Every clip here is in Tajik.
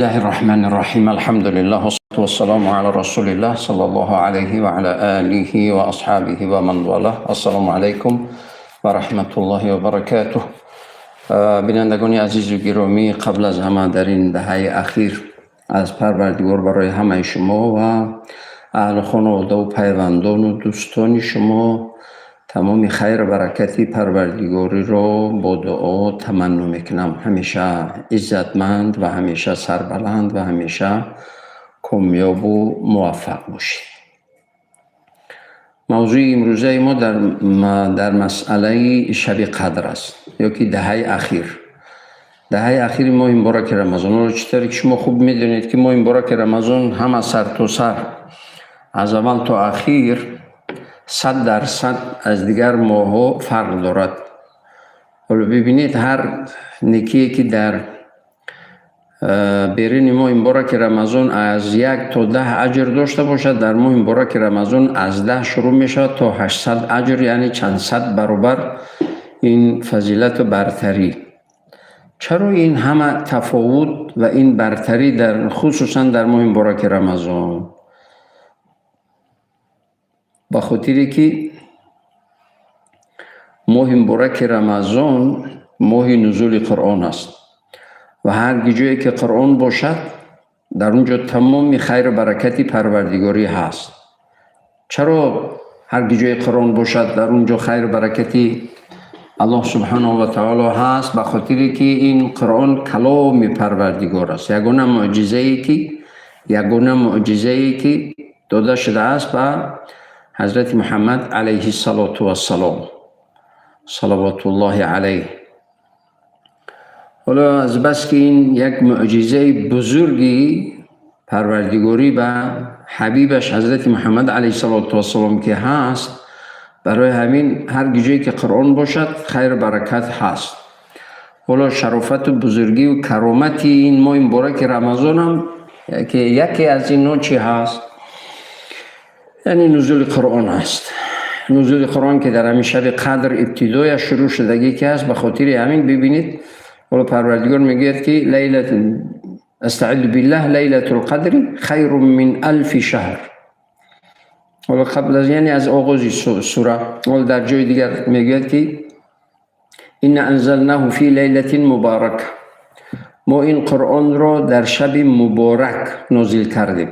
الله الرحمن الرحيم، الحمد لله والصلاة والسلام على رسول الله صلى الله عليه وعلى آله وأصحابه ومن والاه. السلام عليكم ورحمة الله وبركاته. Бинандагони азизу гиромӣ, қабл аз ҳама дар ин даҳаи ахир аз Парвардигор барои ҳамаи шумо ва аҳлу хонаводаву пайвандону дӯстони шумо тамоми хайру баракати Парвардигориро бо дуо таманно мекунам. Ҳамеша иззатманд ва ҳамеша сарбаланд ва ҳамеша комёбу муваффақ бошед. Мавзӯи имрӯзаи мо дар масъалаи шаби қадр аст ё ки даҳаи ахир, даҳаи ахири моҳи мубораки Рамазон. Ҳоло чӣ тавре ки шумо хуб медонед, ки моҳи мубораки Рамазон ҳама сар то сар, аз аввал то ахир, 100% аз дигар моҳҳо фарқ дорад. Ҳоло бибинед, ҳар некие ки дар беруни моҳи мубораки Рамазон аз 1 то 10 аҷр дошта бошад, дар моҳи мубораки Рамазон аз 10 шурӯъ мешавад то 800 аҷр, яъне чанд сад баробар ин фазилату бартарӣ. Чаро ин ҳама тафовут ва ин бартарӣ дар хусусан дар моҳи мубораки Рамазон? Ба хотире ки моҳи мубораки Рамазон моҳи нузули Қуръон аст ва ҳар ҷое ки Қуръон бошад, дар он ҷо тамоми хайру баракати Парвардигорӣ ҳаст. Чаро ҳар ҷое Қуръон бошад, дар он ҷо хайру баракати Аллоҳ субҳанаҳу ва таоло ҳаст? Ба хотире ки ин Қуръон каломи Парвардигор аст, ягона мӯъҷизае ки дода шудааст ба ҳазрати Муҳаммад алайҳи салоту вассалом, салавотуллоҳи алайҳ. Ҳоло азбаски ин як мӯъҷизаи бузурги Парвардигорӣ ба ҳабибаш ҳазрати Муҳаммад алайҳиссалоту вассалом ки ҳаст, барои ҳамин ҳар ҷое ки Қуръон бошад, хайру баракат ҳаст. Ҳоло шарофату бузургию каромати ин моҳи мубораки Рамазонам ки яке аз инҳо чӣ ҳаст? Яъне нузули Қуръон аст. Нузули Қуръон ки дар ҳамин шаби қадр ибтидояш шурӯъ шудагӣ ки ҳаст, ба хотири ҳамин бибинед, ҳоло Парвардигор мегӯяд ки лайлат أستعيذ بالله ليلة القدر خير من ألف شهر. Ҳоло қабл аз, яъне аз оғози сура, ҳоло дар ҷои дигар мегӯяд ки إنا أنزلناه في ليلة مباركة. Мо ин Қуръонро дар шаби муборак нозил кардем.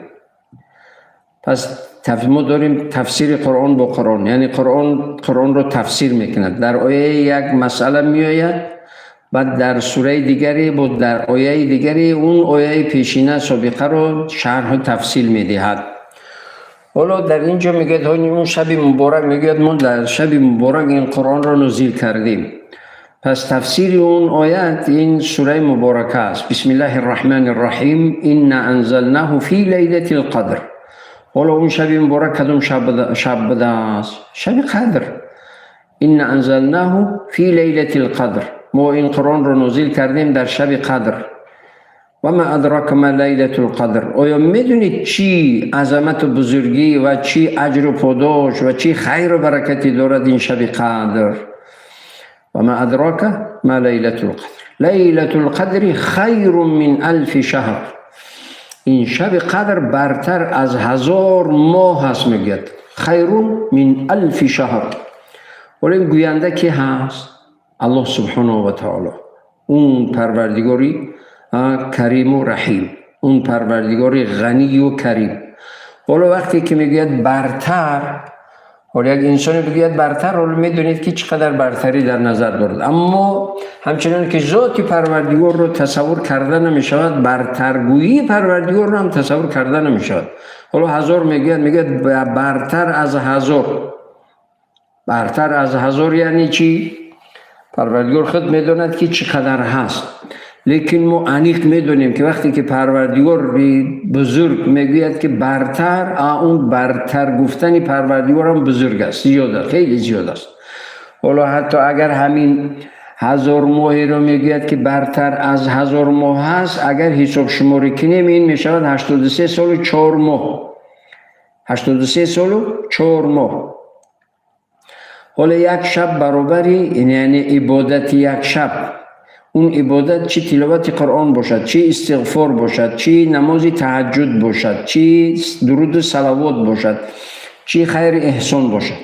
Пас мо дорем тафсири Қуръон бо Қуръон, яъне Қуръон Қуръонро тафсир мекунад. Дар ояи як масъала меояд, баъд дар сураи дигаре бо дар ояи дигаре он ояи пешина собиқаро шарҳу тафсил медиҳад. Ҳоло дар ин ҷо мегӯяд, он шаби муборак, мегӯяд, мо дар шаби муборак ин Қуръонро нозил кардем. Пас тафсири он оят ин сураи муборака аст. بسم الله الرحمن الرحيم، إنا أنزلناه في ليلة القدر. Ҳоло он шаби муборак кадом шаб будааст? Шаби қадр. إنا أنزلناه في ليلة القدر. Мо ин Қуръонро нозил кардем дар шаби қадр. وما أدراك ما ليلة القدر. Оё медонед, чӣ азамату бузургӣ ва чӣ аҷру подош ва чӣ хайру баракате дорад ин шаби қадр? وما أدراك ما ليلة القدر، ليلة القدر خير من ألف شهر. Ин шаби қадр бартар аз 1000 моҳ ҳаст, мегӯяд. خير من ألف شهر. Ҳоло ин гӯянда ки ҳаст? Аллоҳ субҳонаҳу ва таоло, он Парвардигори кариму раҳим, он Парвардигори ғанию карим. Ҳоло вақте ки мегӯяд бартар, ҳоло як инсоне бигӯяд бартар, ҳоло медонед, ки чӣ қадар бартарӣ дар назар дорад. Аммо ҳамчунон ки зоти Парвардигорро тасаввур карда намешавад, бартаргӯии Парвардигорро ҳам тасаввур карда намешавад. Ҳоло 1000 мегӯяд, мегӯяд бартар аз 1000. Бартар аз 1000 яъне чӣ? Парвардигор худ медонад, ки чӣ қадар ҳаст, лекин мо аниқ медонем, ки вақте ки Парвардигори бузург мегӯяд, ки бартар, он бартар гуфтани Парвардигорам бузург аст, зиёд аст, хеле зиёд аст. Ҳоло ҳатто агар ҳамин 1000 моҳеро мегӯяд, ки бартар аз 1000 моҳ ҳаст, агар ҳисобшуморӣ кунем, ин мешавад 83 солу 4 моҳ, 83 солу 4 моҳ. Ҳоло як шаб баробари, яъне ибодати як шаб. Он ибодат чӣ тиловати Қуръон бошад, чӣ истиғфор бошад, чӣ намози таҳаҷҷуд бошад, чӣ дуруду салавот бошад, чӣ хайри эҳсон бошад.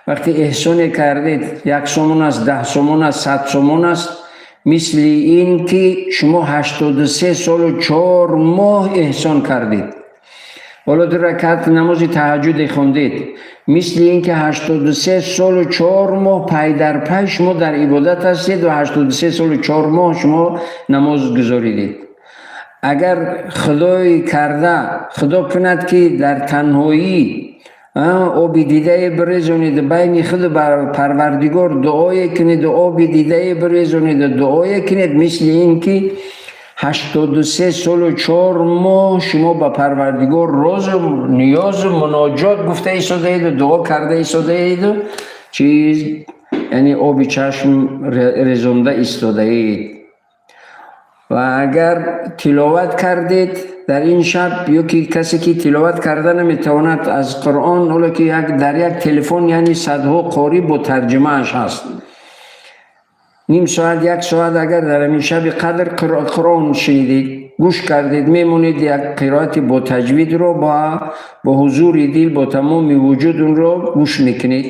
Вақте эҳсоне кардед, 1 сомон аст, 10 сомон аст, 100 сомон аст, мисли ин ки шумо 83 солу 4 моҳ эҳсон кардед. Ҳоло ду ракат намози таҳаҷҷуде хондед, мисли ин ки 83 солу 4 моҳ пай дар пай шумо дар ибодат ҳастед ва 83 солу 4 моҳ шумо намоз гузоридед. Агар худои карда, худо кунад, ки дар танҳоӣ оби дидае бирезонед, байни худу Парвардигор дуое кунеду оби дидае бирезонеду дуое кунед, мисли ин ки 83 солу 4 моҳ шумо ба Парвардигор розу ниёзу муноҷот гуфта истодаеду, дуо карда истодаеду, чиз, яъне оби чашм резонда истодаед. Ва агар тиловат кардед дар ин шаб, ё ки касе ки тиловат карда наметавонад аз Қуръон, ҳоло ки дар як телефон, яъне садҳо қорӣ бо тарҷумааш ҳаст, ним соат, як соат агар дар ҳамин шаби қадр Қуръон шунидед, гӯш кардед, мемонед, як қироати бо таҷвидро бо ҳузури дил, бо тамоми вуҷуд онро гӯш мекунед.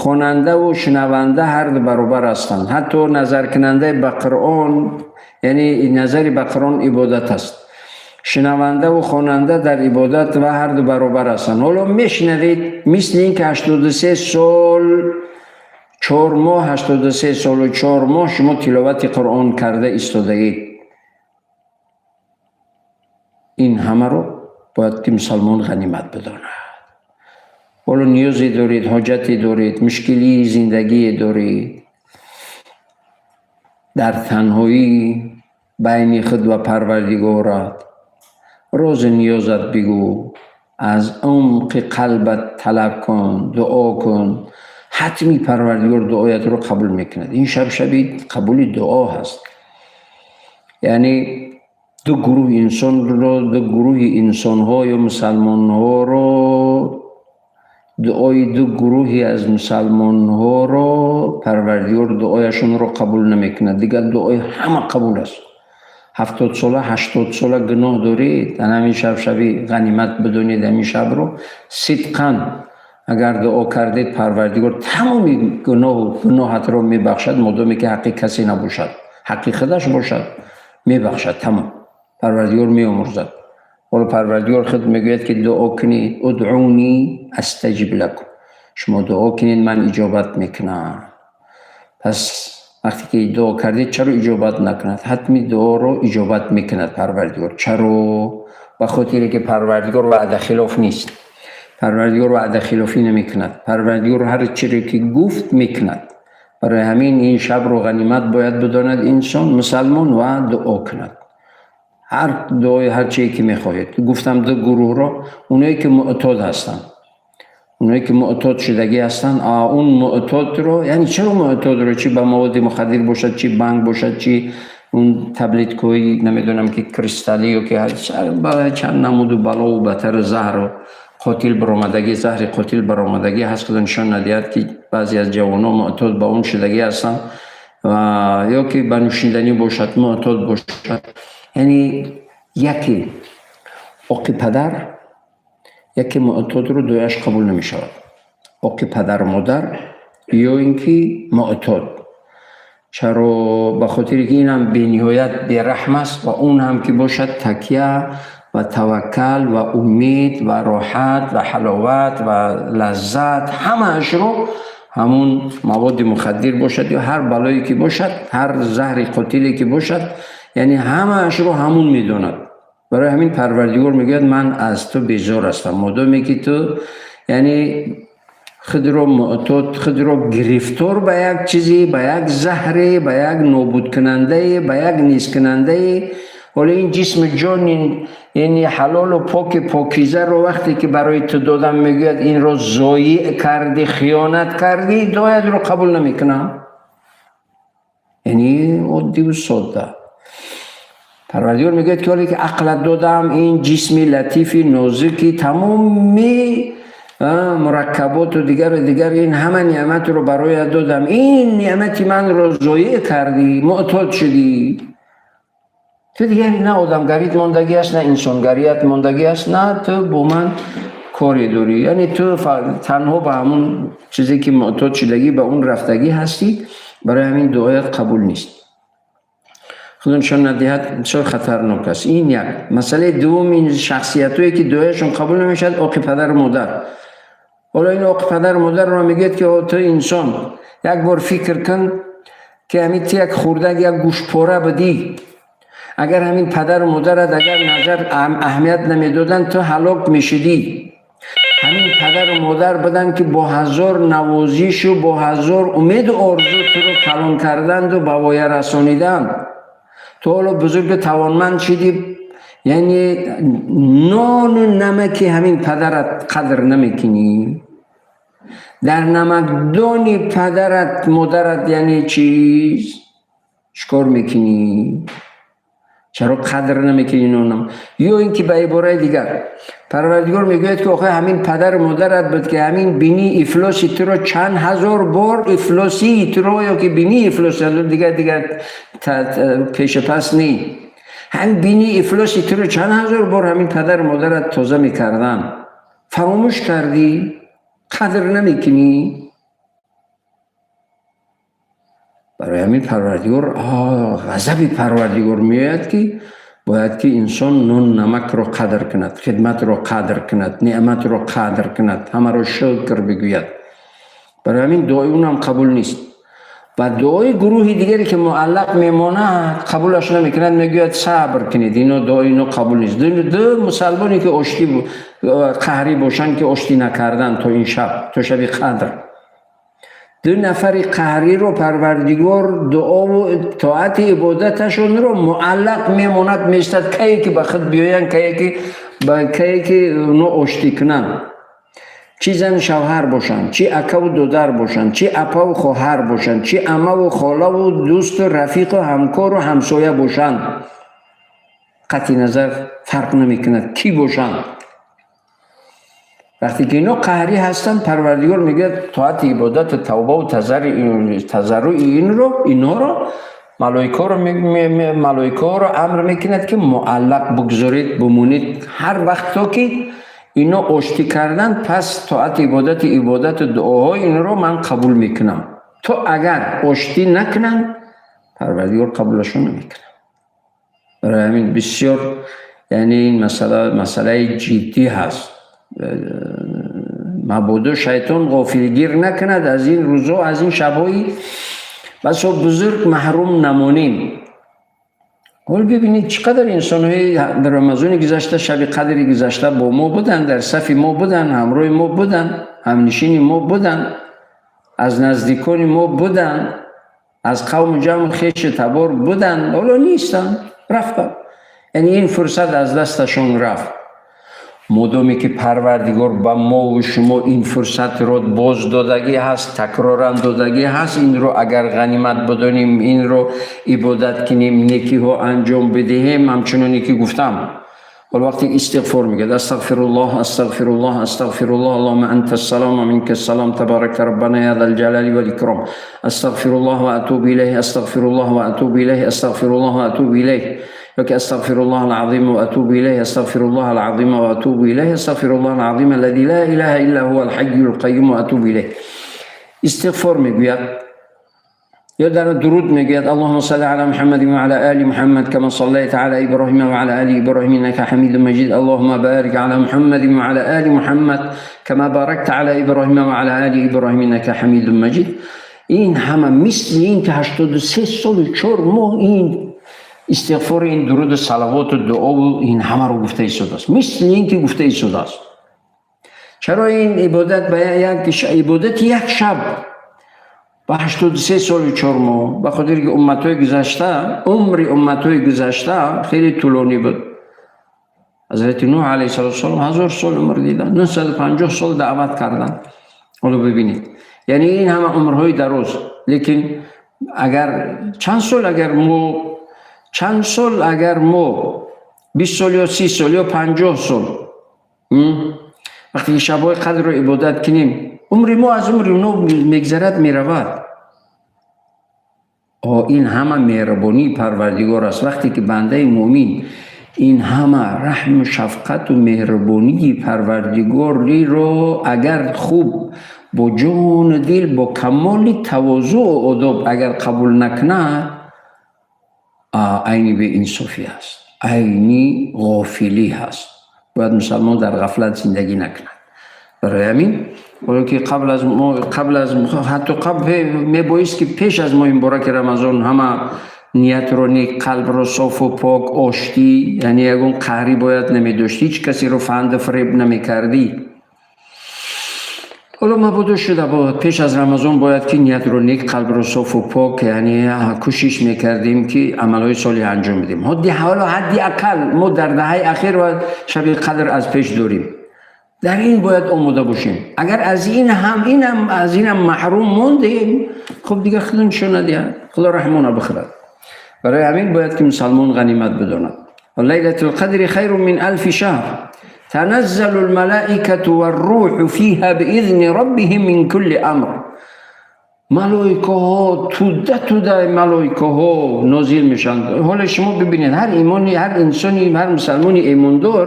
Хонандаву шунаванда ҳарду баробар ҳастанд. Ҳатто назаркунандаи ба Қуръон, яъне назари ба Қуръон ибодат аст, шунавандаву хонанда дар ибодат ва ҳарду баробар ҳастанд. Ҳоло мешунавед, мисли ин ки 83 сол 4 моҳ, 83 солу 4 моҳ шумо тиловати Қуръон карда истодаед. Ин ҳамаро бояд ки мусалмон ғанимат бидонад. Ҳоло ниёзе доред, ҳоҷате доред, мушкилии зиндагие доред, дар танҳоӣ байни худ ва Парвардигорат рози ниёзат бигӯ, аз умқи қалбат талаб кун, дуо кун. Ҳатми Парвардигор дуоятро қабул мекунад. Ин шаб шаби қабули дуо ҳаст. Яъне ду гурӯҳ инсонро, ду гурӯҳи инсонҳо ё мусалмонҳоро, дуои ду гурӯҳе аз мусалмонҳоро Парвардигор дуояшонро қабул намекунад. Дигар дуои ҳама қабул аст. 70 сола, 80 сола гуноҳ доред, дар ҳамин шаб, шаби ғанимат бидонед ҳамин шабро. Сидқан агар дуо кардед, Парвардигор тамоми гуноҳу гуноҳатро мебахшад, модоме ки ҳаққи касе набошад, ҳаққи худаш бошад, мебахшад тамом. Парвардигор меомӯрзад. Ҳоло Парвардигор худ мегӯяд, ки дуо кунед: ادعوني أستجب لكم. Шумо дуо кунед, ман иҷобат мекунам. Пас вақте ки дуо кардед, чаро иҷобат накунад? Ҳатми дуоро иҷобат мекунад Парвардигор. Чаро? Ба хотире ки Парвардигор ваъдахилоф нест. Парвардигор ваъдахилофӣ намекунад. Парвардигор ҳар чире ки гуфт, мекунад. Барои ҳамин ин шабро ғанимат бояд бидонад инсон мусалмон ва дуо кунад, ҳар дуои, ҳар чие ки мехоҳед. Гуфтам, ду гурӯҳро: оное ки муътод ҳастанд, оное ки муътод шудагӣ ҳастанд. Он муътодро, яъне чаро муътодро, чи ба маводи мухаддир бошад, чи банг бошад, чи он таблеткаҳои, намедонам, ки кристаллӣ ё ки чанд намуду балову батару заҳру қотил баромадагӣ, заҳри қотил баромадагӣ ҳаст, худо нишон надиҳад, ки баъзе аз ҷавонҳо муътод ба он шудагӣ ҳастанд, ё ки ба нӯшиданӣ бошад, муътод бошад. Яъне яке оқи падар, яке муътодро дуояш қабул намешавад, оқи падару модар ё ин ки муътод. Чаро? Ба хотире ки инам бениҳоят бераҳм аст ва он ҳам ки бошад, такя ва таваккал ва умед ва роҳат ва ҳаловат ва лаззат ҳамаашро ҳамун маводи мухаддир бошад ё ҳар балое ки бошад, ҳар заҳри қотиле ки бошад, яъне ҳамаашро ҳамун медонад. Барои ҳамин Парвардигор мегӯяд: ман аз ту безор ҳастам, модоме ки ту, яъне, худро муътод, худро гирифтор ба як чизе, ба як заҳре, ба як нобудкунандае, ба як нисткунандае. Ҳоло ин ҷисму ҷон, яъне ҳалолу поки покизаро вақте ки барои ту додам, мегӯяд, инро зоеъ кардӣ, хиёнат кардӣ, дуоятро қабул намекунам. Яъне оддиву содда Парвардигор мегӯяд, ки ҳоле ки ақлат додам, ин ҷисми латифи нозуки тамоми Мураккабот ва дигар ва дигар, ин ҳама неъматро бароят додам, ин неъмати манро зоеъ кардӣ, муътод шудӣ. Ту дигар на одамгарият мондагӣ аст, на инсонгарият мондагӣ аст, на ту бо ман коре дорӣ. Яъне ту танҳо ба ҳамон чизе ки муътод шудагӣ, ба он рафтагӣ ҳастӣ. Барои ҳамин дуоят қабул нест. Худо нишон надиҳад, бисёр хатарнок аст. Ин як масъалаи. Дуввум, ин шахсиятҳое ки дуояшон қабул намешавад, оқи падару модар. Ҳоло ин оқи падару модарро мегӯяд ки ту инсон, як бор фикр кун, ки ҳамин ту як хурдак, як гӯшпора будӣ. Агар ҳамин падару модарат агар назар аҳамият намедоданд, ту ҳалок мешудӣ. Ҳамин падару модар буданд, ки бо ҳазор навозишу бо ҳазор умеду орзу туро калон карданду ба воя расониданд. Ту ҳоло бузургу тавонманд шудӣ, яъне нону намаки ҳамин падарат қадр намекунӣ. Дар намакдони падарат, модарат, яъне чиз чикор мекунӣ? Чаро қадр намекунӣ нонам? Ё ин ки ба ибораи дигар, Парвардигор мегӯяд, ки охир ҳамин падару модарат буд, ки ҳамин бинии ифлоси туро чанд ҳазор бор, ифлосии туро ё ки бинии ифлос, дигар пешапас не, ҳамин бинии ифлоси туро чанд ҳазор бор ҳамин падару модарат тоза мекарданд. Фаромӯш кардӣ, қадр намекунӣ. Барои ҳамин Парвардигор, ғазаби Парвардигор меояд, ки бояд ки инсон нон намакро қадр кунад, хидматро қадр кунад, неъматро қадр кунад, ҳамаро шукр бигӯяд. Барои ҳамин дуои унам қабул нест. Ва дуои гурӯҳи дигаре ки муаллақ мемонад, қабулаш намекунад, мегӯяд: сабр кунед, ино дуои ино қабул нест. Ду мусалмоне ки оштӣ қаҳрӣ бошанд, ки оштӣ накарданд то ин шаб, то шаби қадр, ду нафари қаҳриро Парвардигор дуову тоати ибодаташонро муаллақ мемонад, меистад, кае ки ба худ биёянд, кае ки оно оштӣ кунанд. Чӣ зану шавҳар бошанд, чӣ акаву додар бошанд, чӣ апаву хоҳар бошанд, чӣ амаву холаву дӯсту рафиқу ҳамкору ҳамсоя бошанд, қатъи назар фарқ намекунад кӣ бошанд. Вақте ки ино қаҳрӣ ҳастанд, Парвардигор мегӯяд: тоати ибодату тавбаву тазарруи инро, инҳоро малоикаҳоро амр мекунад, ки муаллақ бигзоред, бимонед ҳар вақт, то ки ино оштӣ карданд. Пас тоати ибодату дуоҳои инро ман қабул мекунам. То агар оштӣ накунанд, Парвардигор қабулашон намекунад. Барои ҳамин бисёр, яъне ин масъала масъалаи ҷиддӣ ҳаст. Мабодо шайтон ғофилгир накунад, аз ин рӯзҳо, аз ин шабҳои басо бузург маҳрум намонем. Ҳол бибинед, чӣ қадар инсонҳои дар Рамазони гузашта, шаби қадри гузашта бо мо буданд, дар сафи мо буданд, ҳамроҳи мо буданд, ҳамнишини мо буданд, аз наздикони мо буданд, аз қавму ҷамъу хешу табор буданд, ҳоло нестанд, рафтанд. Яъне ин фурсат аз дасташон рафт. Модоме ки Парвардигор ба мову шумо ин фурсатро боз додагӣ ҳаст, такроран додагӣ ҳаст, инро агар ғанимат бидонем, инро ибодат кунем, некиҳо анҷом бидиҳем, ҳамчуноне ки гуфтам, ҳоло вақте истиғфор мегӯяд: астағфируллоҳ, астағфируллоҳ, астағфируллоҳ, аллоҳумма анта ассалом ва минка ассалом, табаракта роббана я зал ҷалали вал икром, астағфируллоҳ ва атубу илайҳ, астағфируллоҳ ва атубу илайҳ, астағфируллоҳ ва атубу илайҳ, ёки астағфируллоҳ алазим ва атубу илайҳ, астағфируллоҳ алазим ва атубу илайҳ, астағфируллоҳ алазим аллази ла илаҳа илла ҳува алҳайюл қайюм ва атубу илайҳ, истиғфор мегӯяд ё дар дуруд мегӯяд: аллоҳума салли ала Муҳаммадин ва ала али Муҳаммад кама саллайта ала Иброҳима ва ала али Иброҳим иннака ҳамидун маҷид, аллоҳума барик ала Муҳаммадин ва ала али Муҳаммад кама баракта ала Иброҳима ва ала али Иброҳим иннака ҳамидун маҷид. Ин ҳама мисли ин ки 83 солу 4 моҳ ин истиғфори, ин дуруду салавоту дуову ин ҳамаро гуфта истодааст, мисли ин ки гуфта истодааст. Чаро ин ибодат ба як ибодати як шаб ба 83 соли 4 моҳ? Ба хотире ки умматҳои гузашта, умри умматҳои гузашта хеле тӯлонӣ буд. Ҳазрати Нӯҳ алайҳиссалоту вассалом 1000 сол умр диданд, 950 сол даъват карданд. Ҳоло бибинед, яъне ин ҳама умрҳои дароз, лекин агар чанд сол, агар мо чанд сол, агар мо 20 сол ё 30 сол ё 50 сол. Вақте ки шабҳои қадрро ибодат кунем, умри мо аз умри онҳо мегзарад, меравад. О, ин ҳама меҳрубонии Парвардигор аст. Вақте ки бандаи муъмин ин ҳама раҳму шафқату меҳрубонии Парвардигориро агар хуб бо ҷону дил, бо камоли тавозӯъу одоб агар қабул накунад, айни беинсофӣ аст, айни ғофилӣ ҳаст. Бояд мусалмон дар ғафлат зиндагӣ накунад. Барои ҳамин оё ки қабл аз мо, қабл аз ҳатто қабл мебоист, ки пеш аз моҳи мубораки Рамазон ҳама ниятро нек, қалбро софу пок, оштӣ, яъне ягон қаҳрӣ бояд намедошт, ҳеҷ касеро фанду фиреб намекардӣ. Ҳоло мабодо шуда буд, пеш аз Рамазон бояд ки ниятро нек, қалбро софу пок, яъне кӯшиш мекардем, ки амалҳои солеҳ анҷом бидем. Ҳоло ҳадди ақал мо дар даҳаи ахир ва шаби қадр аз пеш дорем, дар ин бояд омода бошем. Агар аз ин ҳам инам аз инам маҳрум мондем, хуб, дигар худо нишон надиҳад, Худо раҳмона бихӯрад. Барои ҳамин бояд ки мусалмон ғанимат бидонад. ليلة القدر خير من ألف شهر تنزل الملائكة والروح فيها بإذن ربهم من كل أمر. Малоикаҳо, туда туда малоикаҳо нозил мешаванд. Ҳоло шумо бибинед, ҳар имони, ҳар инсони, ҳар мусалмони имондор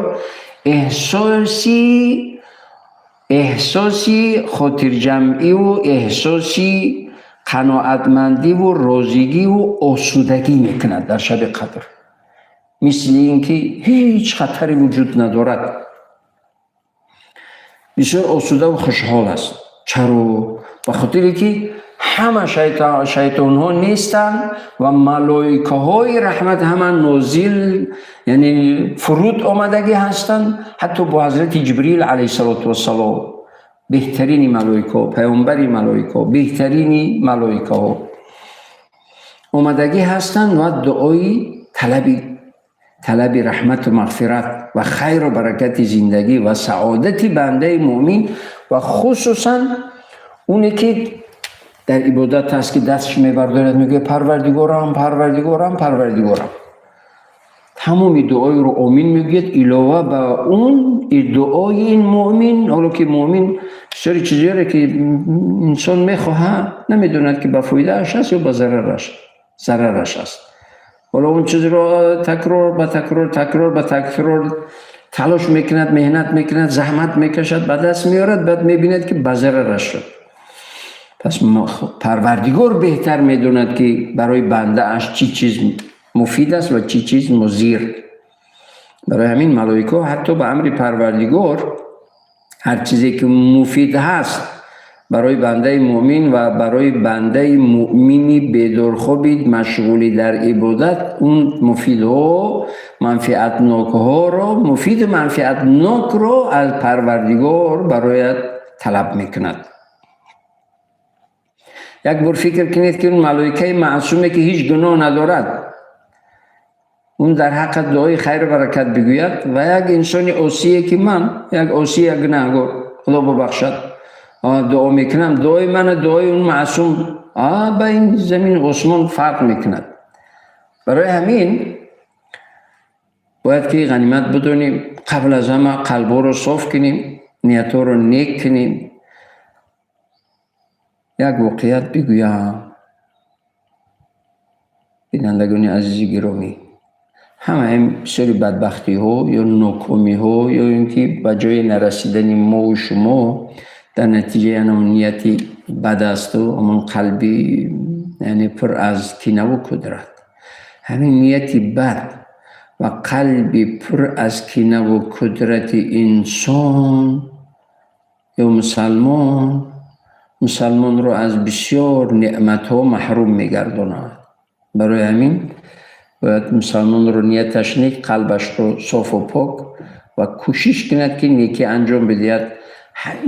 эҳсоси хотирҷамъиву эҳсоси қаноатмандиву розигиву осудагӣ мекунад дар шаби қадр, мисли ин ки ҳеҷ хатаре вуҷуд надорад, бисёр осудаву хушҳол аст. Чаро? Ба хотире ки ҳама шайтонҳо нестанд ва малоикаҳои раҳмат ҳама нозил, яъне фуруд омадагӣ ҳастанд, ҳатто бо ҳазрати Ҷибрил алайҳиссалоту вассалом, беҳтарини малоикаҳо, паёмбари малоикаҳо, беҳтарини малоикаҳо омадагӣ ҳастанд ва дуои талаби раҳмату мағфират ва хайру баракати зиндагӣ ва саодати бандаи муъмин ва хусусан оне ки дар ибодат аст, ки дастш мебардорад, мегӯяд: «Парвардигорам, Парвардигорам, Парвардигорам». Тамоми дуоиро омин мегӯяд. Илова ба он, дуои ин муъмин, ҳоло ки муъмин бисёри чизҳоере ки инсон мехоҳад, намедонад, ки ба фоидааш аст ё ба зарараш аст. Ҳоло он чизро такрор ба такрор, такрор ба такрор талош мекунад, меҳнат мекунад, заҳмат мекашад, ба даст меорад, баъд мебинад, ки ба зарараш шуд. Пас Парвардигор беҳтар медонад, ки барои бандааш чӣ чиз муфид аст ва чӣ чиз музир. Барои ҳамин малоикаҳо ҳатто ба амри Парвардигор ҳар чизе ки муфид ҳаст барои бандаи муъмин ва барои бандаи муъмини бедорхоби машғулӣ дар ибодат, он муфидҳо, манфиатнокҳоро, муфиду манфиатнокро аз Парвардигор барояд талаб мекунад. Як бор фикр кунед, ки он малоикаи маъсуме, ки ҳеҷ гуноҳ надорад, он дар ҳаққат дуои хайру баракат бигӯяд ва як инсони осие, ки ман як осия гунаҳгор, Худо бубахшад, дуо мекунам, дуои мана дуои он маъсум ба ин замин осмон фарқ мекунад. Барои ҳамин бояд ки ғанимат бидонем, қабл аз ҳама қалбҳоро соф кунем, ниятҳоро нек кунем. Як воқеият бигӯям, бинандагони азизи гиромӣ: ҳама ин бисёри бадбахтиҳо ё нокомиҳо ё ин ки ба ҷои нарасидани мову шумо дар натиҷаи анам нияти бад асту ҳамон қалби, яъне пур аз кинаву кудрат. Ҳамин нияти бад ва қалби пур аз кинаву кудрати инсон ё мусалмон мусалмонро аз бисёр неъматҳо маҳрум мегардонад. Барои ҳамин бояд мусалмонро нияташ нек, қалбашро софу пок ва кӯшиш кунад, ки некӣ анҷом бидиҳад.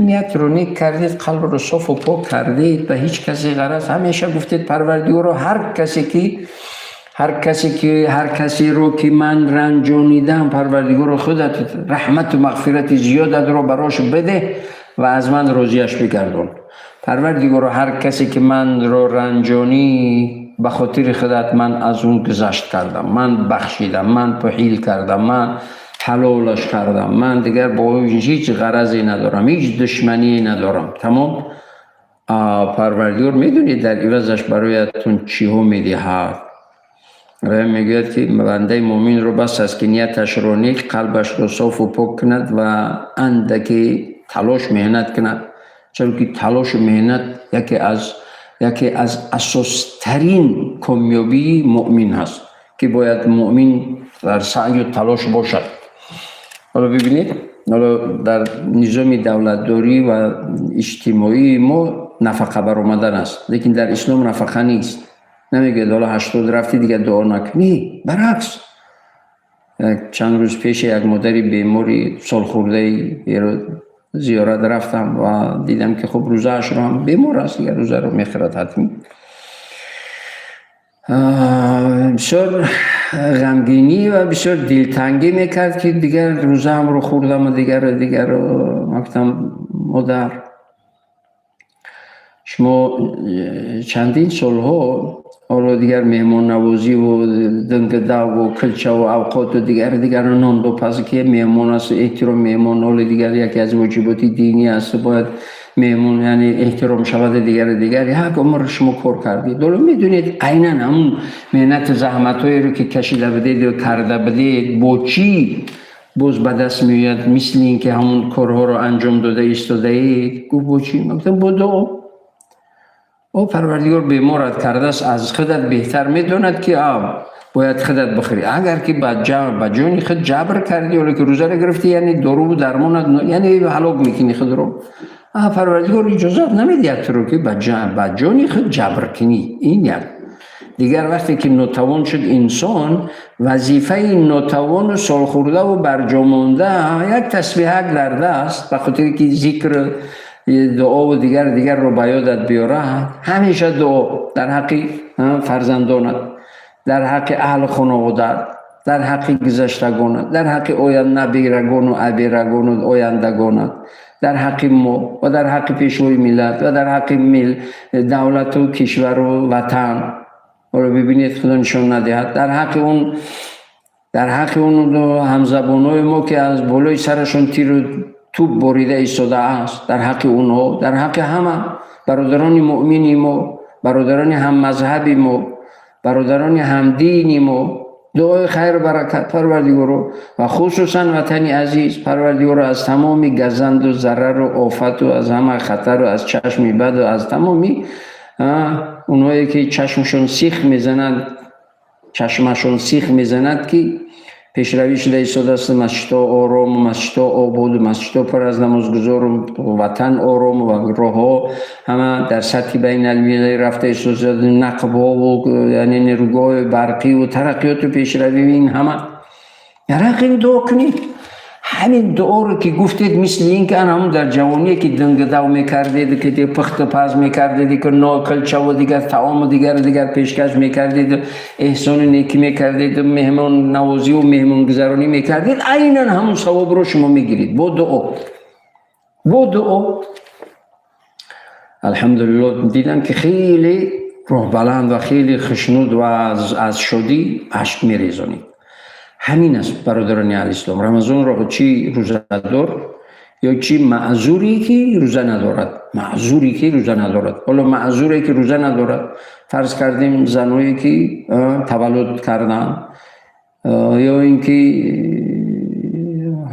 Ниятро нек кардед, қалбро софу пок кардед, ба ҳеҷ касе ғараз, ҳамеша гуфтед: «Парвардигоро, ҳар касе ки ҳар касеро ки ман ранҷонидам, Парвардигоро, худат раҳмату мағфирати зиёдатро барош бидеҳ ва аз ман розиаш бигардон. Парвардигоро, ҳар касе ки манро ранҷонӣ, ба хотири худат ман аз он гузашт кардам, ман бахшидам, ман пуҳил кардам, ман Ҳалолаш кардам, ман дигар бо ӯ ҳеҷ ғаразе надорам, ҳеҷ душманӣ надорам, тамом. Парвардигор, медонед, дар ивазаш бароятон чиҳо медиҳад? Мегӯяд, ки бандаи муъминро бас аст, ки нияташро нек, қалбашро софу пок кунад ва андаке талош, меҳнат кунад, чаро ки талошу меҳнат яке аз асостарин комёбии муъмин ҳаст, ки бояд муъмин дар саъю талош бошад. Ҳоло бибинед, ҳоло дар низоми давлатдорӣ ва иҷтимоии мо нафақа баромадан аст, лекин дар ислом нафақа нест. Намегӯяд, ҳоло 80 рафтӣ, дигар дуо накунӣ. Баръакс, чанд рӯз пеше як модари бемори солхӯрдаи зиёрат рафтам ва дидам, ки хуб, рӯзаашро ҳам, бемор аст, дигар рӯзаро мехӯрад ҳатмӣ. Бисёр ғамгинӣ ва бисёр дилтангӣ мекард, ки дигар рӯзаамро хӯрдаму дигару дигару. Ман гуфтам: «Модар, шумо чандин солҳо ҳоло дигар меҳмоннавозиву дангадаву килчаву авқоту дигару дигару нон бипаз, ки меҳмон аст, эҳтиром меҳмон ҳоли дигар яке аз воҷиботи динӣ аст, бояд меҳмон, яъне, эҳтиром шаваду дигару дигар. Як умр шумо кор кардед. Ҳоло медонед, айнан ҳамун меҳнату заҳматҳоеро, ки кашида будед, карда будед, бо чӣ боз ба даст меояд, мисли ин ки ҳамун корҳоро анҷом дода истодаед?» Гуфт: «Бо чӣ?» Ман гуфтам: «Бо дуо. О, Парвардигор беморат кардааст, аз худат беҳтар медонад, ки бояд худат бихӯрӣ. Агар ки ба ҷони худ ҷабр кардӣ, ҳоло ки рӯзаро гирифтӣ, яъне доруву дармонат, яъне ҳалок мекунӣ худро. Парвардигор иҷозат намедиҳад туро, ки ба ҷони худ ҷабр кунӣ. Ин як. Дигар вақте ки нотавон шуд инсон, вазифаи нотавону солхӯрдаву барҷомонда як тасбиҳак дар даст, ба хотире ки зикр, дуову дигар дигарро ба ёдат биёрад. Ҳамеша дуо дар ҳаққи фарзандонат, дар ҳаққи аҳлу хонаводаат, дар ҳаққи гузаштагонат, дар ҳаққи набирагону абирагону ояндагонат, дар ҳаққи мо ва дар ҳаққи пешвои миллат ва дар ҳаққи давлату кишвару ватан. Ҳоло бибинед, Худо нишон надиҳад, дар ҳаққи он ҳамзабонҳои мо, ки аз болои сарашон тиру тӯб борида истодааст, дар ҳаққи онҳо, дар ҳаққи ҳама бародарони муъмини мо, бародарони ҳаммазҳаби мо, бародарони ҳамдини мо дуои хайру баракат. Парвардигоро, ва хусусан ватани азиз, Парвардигоро, аз тамоми газанду зарару офату аз ҳама хатару аз чашми баду аз тамоми онҳое, ки чашмашон сих мезанад, ки пешравӣ шуда истодааст, масҷидҳо орому, масҷидҳо ободу, масҷидҳо пур аз намозгузору, ватан орому ва роҳҳо ҳама дар сатҳи байналмилалӣ рафта истода, нақбҳову, яъне, нерӯгоҳҳои барқиву тараққиёту пешравӣ, ин ҳама дар ҳаққи ин дуо кунед. Ҳамин дуоро ки гуфтед, мисли ин ки ан ҳамун дар ҷавоние, ки дангадав мекардед, ки пухту паз мекардед, ки нокилчаву дигар таому дигару дигар пешкаш мекардед, эҳсону некӣ мекардед, меҳмоннавозиву меҳмонгузаронӣ мекардед, айнан ҳамун савобро шумо мегиред бо дуо. Алҳамдулилло, дидам, ки хеле роҳбаланд ва хеле хушнуд ва аз шодӣ ашк мерезонид. Ҳамин аст, бародарони аҳли ислом, Рамазонро чӣ рӯзадор ё чӣ маъзуре, ки рӯза надорад, маъзуре, ки рӯза надорад. Ҳоло маъзуре, ки рӯза надорад, фарз кардем, заное, ки таваллуд карданд ё ин ки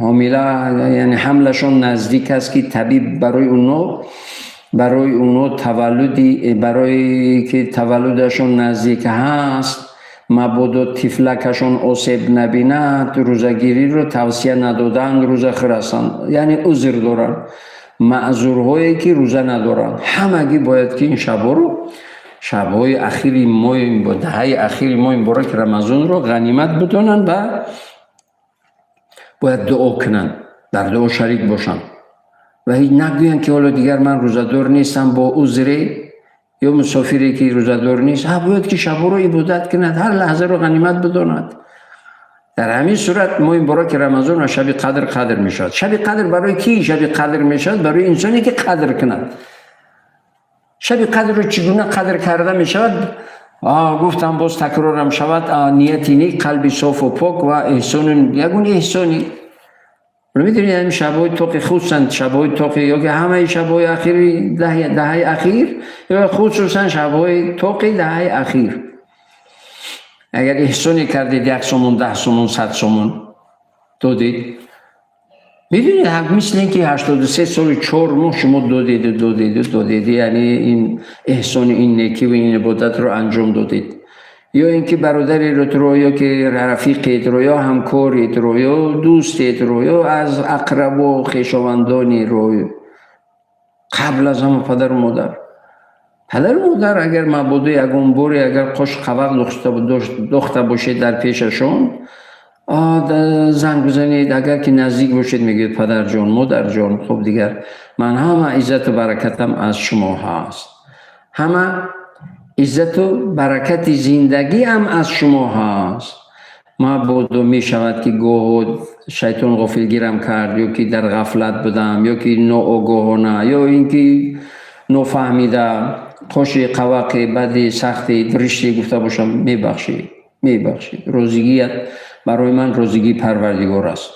ҳомила, яъне ҳамлашон наздик аст, ки табиб барои онҳо таваллуди, барои ки таваллудашон наздик ҳаст, мабодо тифлакашон осеб набинад, рӯзагириро тавсия надоданд, рӯзахӯр ҳастанд, яъне узр доранд. Маъзурҳое, ки рӯза надоранд, ҳамагӣ бояд, ки ин шабҳоро, шабҳои ахири моҳи, даҳаи ахири моҳи мубораки Рамазонро ғанимат бидонанд ва бояд дуо кунанд, дар дуо шарик бошанд ва ҳеҷ нагӯянд, ки ҳоло дигар ман рӯзадор нестам бо узре, ё мусофире, ки рӯзадор нест, бояд, ки шабҳоро ибодат кунад, ҳар лаҳзаро ғанимат бидонад. Дар ҳамин сурат моҳи мубораки Рамазон ва шаби қадр қадр мешавад. Шаби қадр барои кӣ шаби қадр мешавад? Барои инсоне, ки қадр кунад. Шаби қадрро чӣ гуна қадр карда мешавад? Гуфтам, боз такрорам шавад: нияти нек, қалби софу пок ва эҳсону ягон эҳсони. Медонед, ҳамин шабҳои тоқи, хусусан шабҳои тоқи, ё ки ҳамаи шабҳои ахири даҳаи ахир, ё хусусан шабҳои тоқи даҳаи ахир, агар эҳсоне кардед, 1 сомон, 10 сомон, 100 сомон додед, медонед, мисли ин ки 83 соли 4 моҳ шумо додеду додеду додед, яъне ин эҳсони, ин некиву ин ибодатро анҷом додед. Ё ин ки бародареро, ё ки рафиқетро, ё ҳамкоретро, ё дӯстетро, ё аз ақрабо хешовандонеро, қабл аз ҳама падару модар. Падару модар, агар мабодо ягон боре агар қош қабақ дохта бошед дар пешашон, занг бизанед, агар ки наздик бошед, мегӯед: «Падарҷон, модарҷон, хуб, дигар ман ҳама иззату баракатам аз шумо ҳаст, ҳама иззату баракати зиндагиам аз шумо ҳаст. Мабодо мешавад, ки гоҳо шайтон ғофилгирам кард, ё ки дар ғафлат будам, ё ки ноогоҳона, ё ин ки нофаҳмида қоши қавақи бади, сахти, дириште гуфта бошам, мебахшед, мебахшед. Розигият барои ман розигии Парвардигор аст».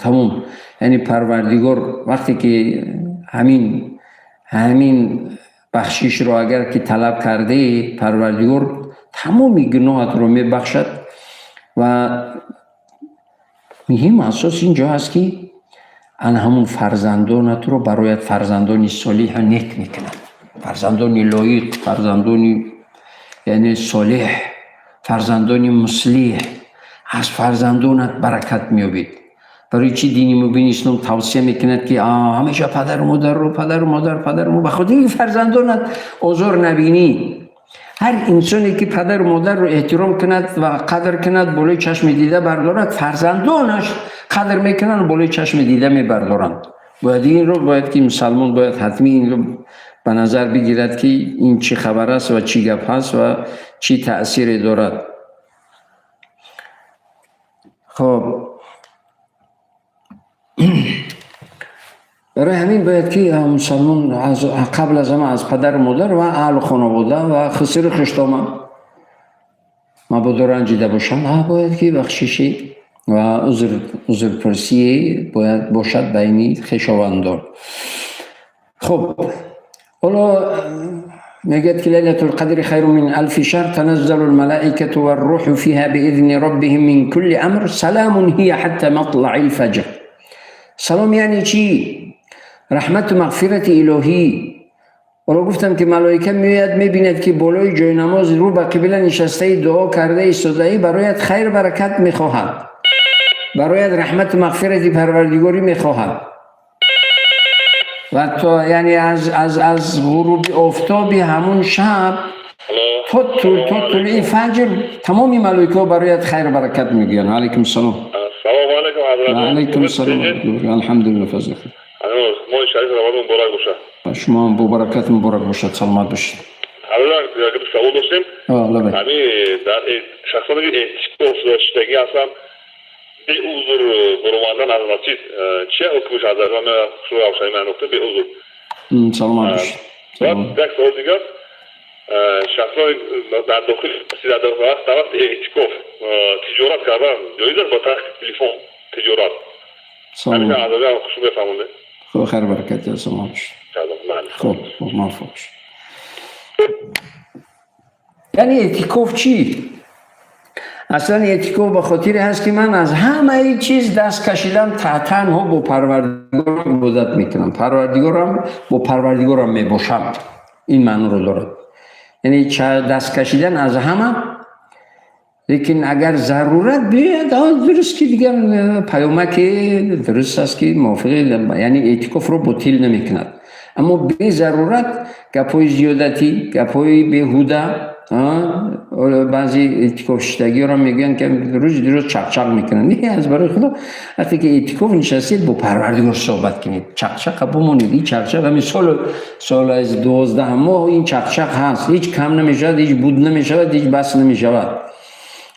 Тамом. Яъне Парвардигор вақте ки ҳамин бахшишро агар ки талаб кардаед, Парвардигор тамоми гуноҳатро мебахшад. Ва муҳим, асос ин ҷо аст, ки ана ҳамун фарзандонатро барояд фарзандони солиҳу нек мекунад, фарзандони лоиқ, фарзандони, яъне, солеҳ, фарзандони муслиҳ. Аз фарзандонат баракат меёбед. Барои чӣ дини мубини ислом тавсия мекунад, ки ҳамеша падару модарро, падару модар, падару, ба хотири фарзандонат озор набинӣ. Ҳар инсоне ки падару модарро эҳтиром кунад ва қадр кунад, болои чашми дида бардорад, фарзандонаш қадр мекунанд, болои чашми дида мебардоранд. Бояд инро, бояд ки мусалмон бояд ҳатмӣ инро ба назар бигирад, ки ин чӣ хабар аст ва чӣ гап ҳаст ва чӣ таъсире дорад. Хоб, барои ҳамин бояд ки мусалмон қабл аз ҳама аз падару модар ва аҳлу хонавода ва хусуру хуштома мабодо ранҷида бошанд, бояд ки бахшишӣ ва узрпурсие бояд бошад байни хешовандон. Хуб, ҳоло мегӯяд, ки ليلة القدر خير من ألف شهر، تنزل الملائكة والروح فيها بإذن ربهم من كل أمر، سلام هي حتى مطلع الفجر. Салом яъне чӣ? Раҳмату мағфирати илоҳӣ. Ҳоло гуфтам, ки малоика меояд, мебинад, ки болои ҷойнамоз рӯ ба қибла нишастаи, дуо карда истодаӣ, бароят хайр, баракат мехоҳад, бароят раҳмату мағфирати Парвардигорӣ мехоҳад. Ва то, яъне, аз ғуруби офтоби ҳамун шаб то тулӯи фаҷр тамоми малоикаҳо бароят хайру баракат мегӯянд. Алайкум салом. Салому алайкум, ҳазрат. Алайкум салом, алҳамдулилла, фазл. Моҳи шариф Рамазон муборак бошад. Шумо ҳам бо баракат муборак бошад, саломат бошед. Ҳазрат, як савол доштем. Лабай. Ҳамин дар шахсоне ки эътикоф доштагӣ ҳастанд, беузр баромадан аз масҷид чи ҳукмиш, ҳазрат? Шумо равшанӣ ман нуқта беузр. Саломат бошед. Як савол дигар: шахсоне дар дохили масҷид дар вақти эътикоф тиҷорат кардан ҷоиз аст? Ба тариқи телефон тиҷорат. Ҳамин ҳазрат, хуш мефаҳмонед. Хуб, хайр, баракат, саломат бошед. Хуб, муваффақ бошед. Яъне эътикоф чӣ? Аслан эътикоф ба хотире ҳаст, ки ман аз ҳамаи чиз даст кашидам, танҳо бо Парвардигорам ибодат мекунам, Парвардигорам, бо Парвардигорам мебошам. Ин маъноро дорад, яъне даст кашидан аз ҳама. Лекин агар зарурат биёяд, дуруст, ки дигар паёмаке дуруст аст, ки мувофиқи, яъне, эътикофро ботил намекунад. Аммо безарурат гапҳои зиёдатӣ, гапҳои беҳуда, баъзе эътикофшиштагиҳоро мегӯянд, ки рӯзи дурӯз чақчақ мекунанд. Не, аз барои Худо, вақте ки эътикоф нишастед, бо Парвардигор суҳбат кунед, чақчақа бимонед. Ин чақчақ ҳамин солу сол аз 12 моҳ ин чақчақ ҳаст, ҳеҷ кам намешавад, ҳеҷ буд намешавад, ҳеҷ бас намешавад.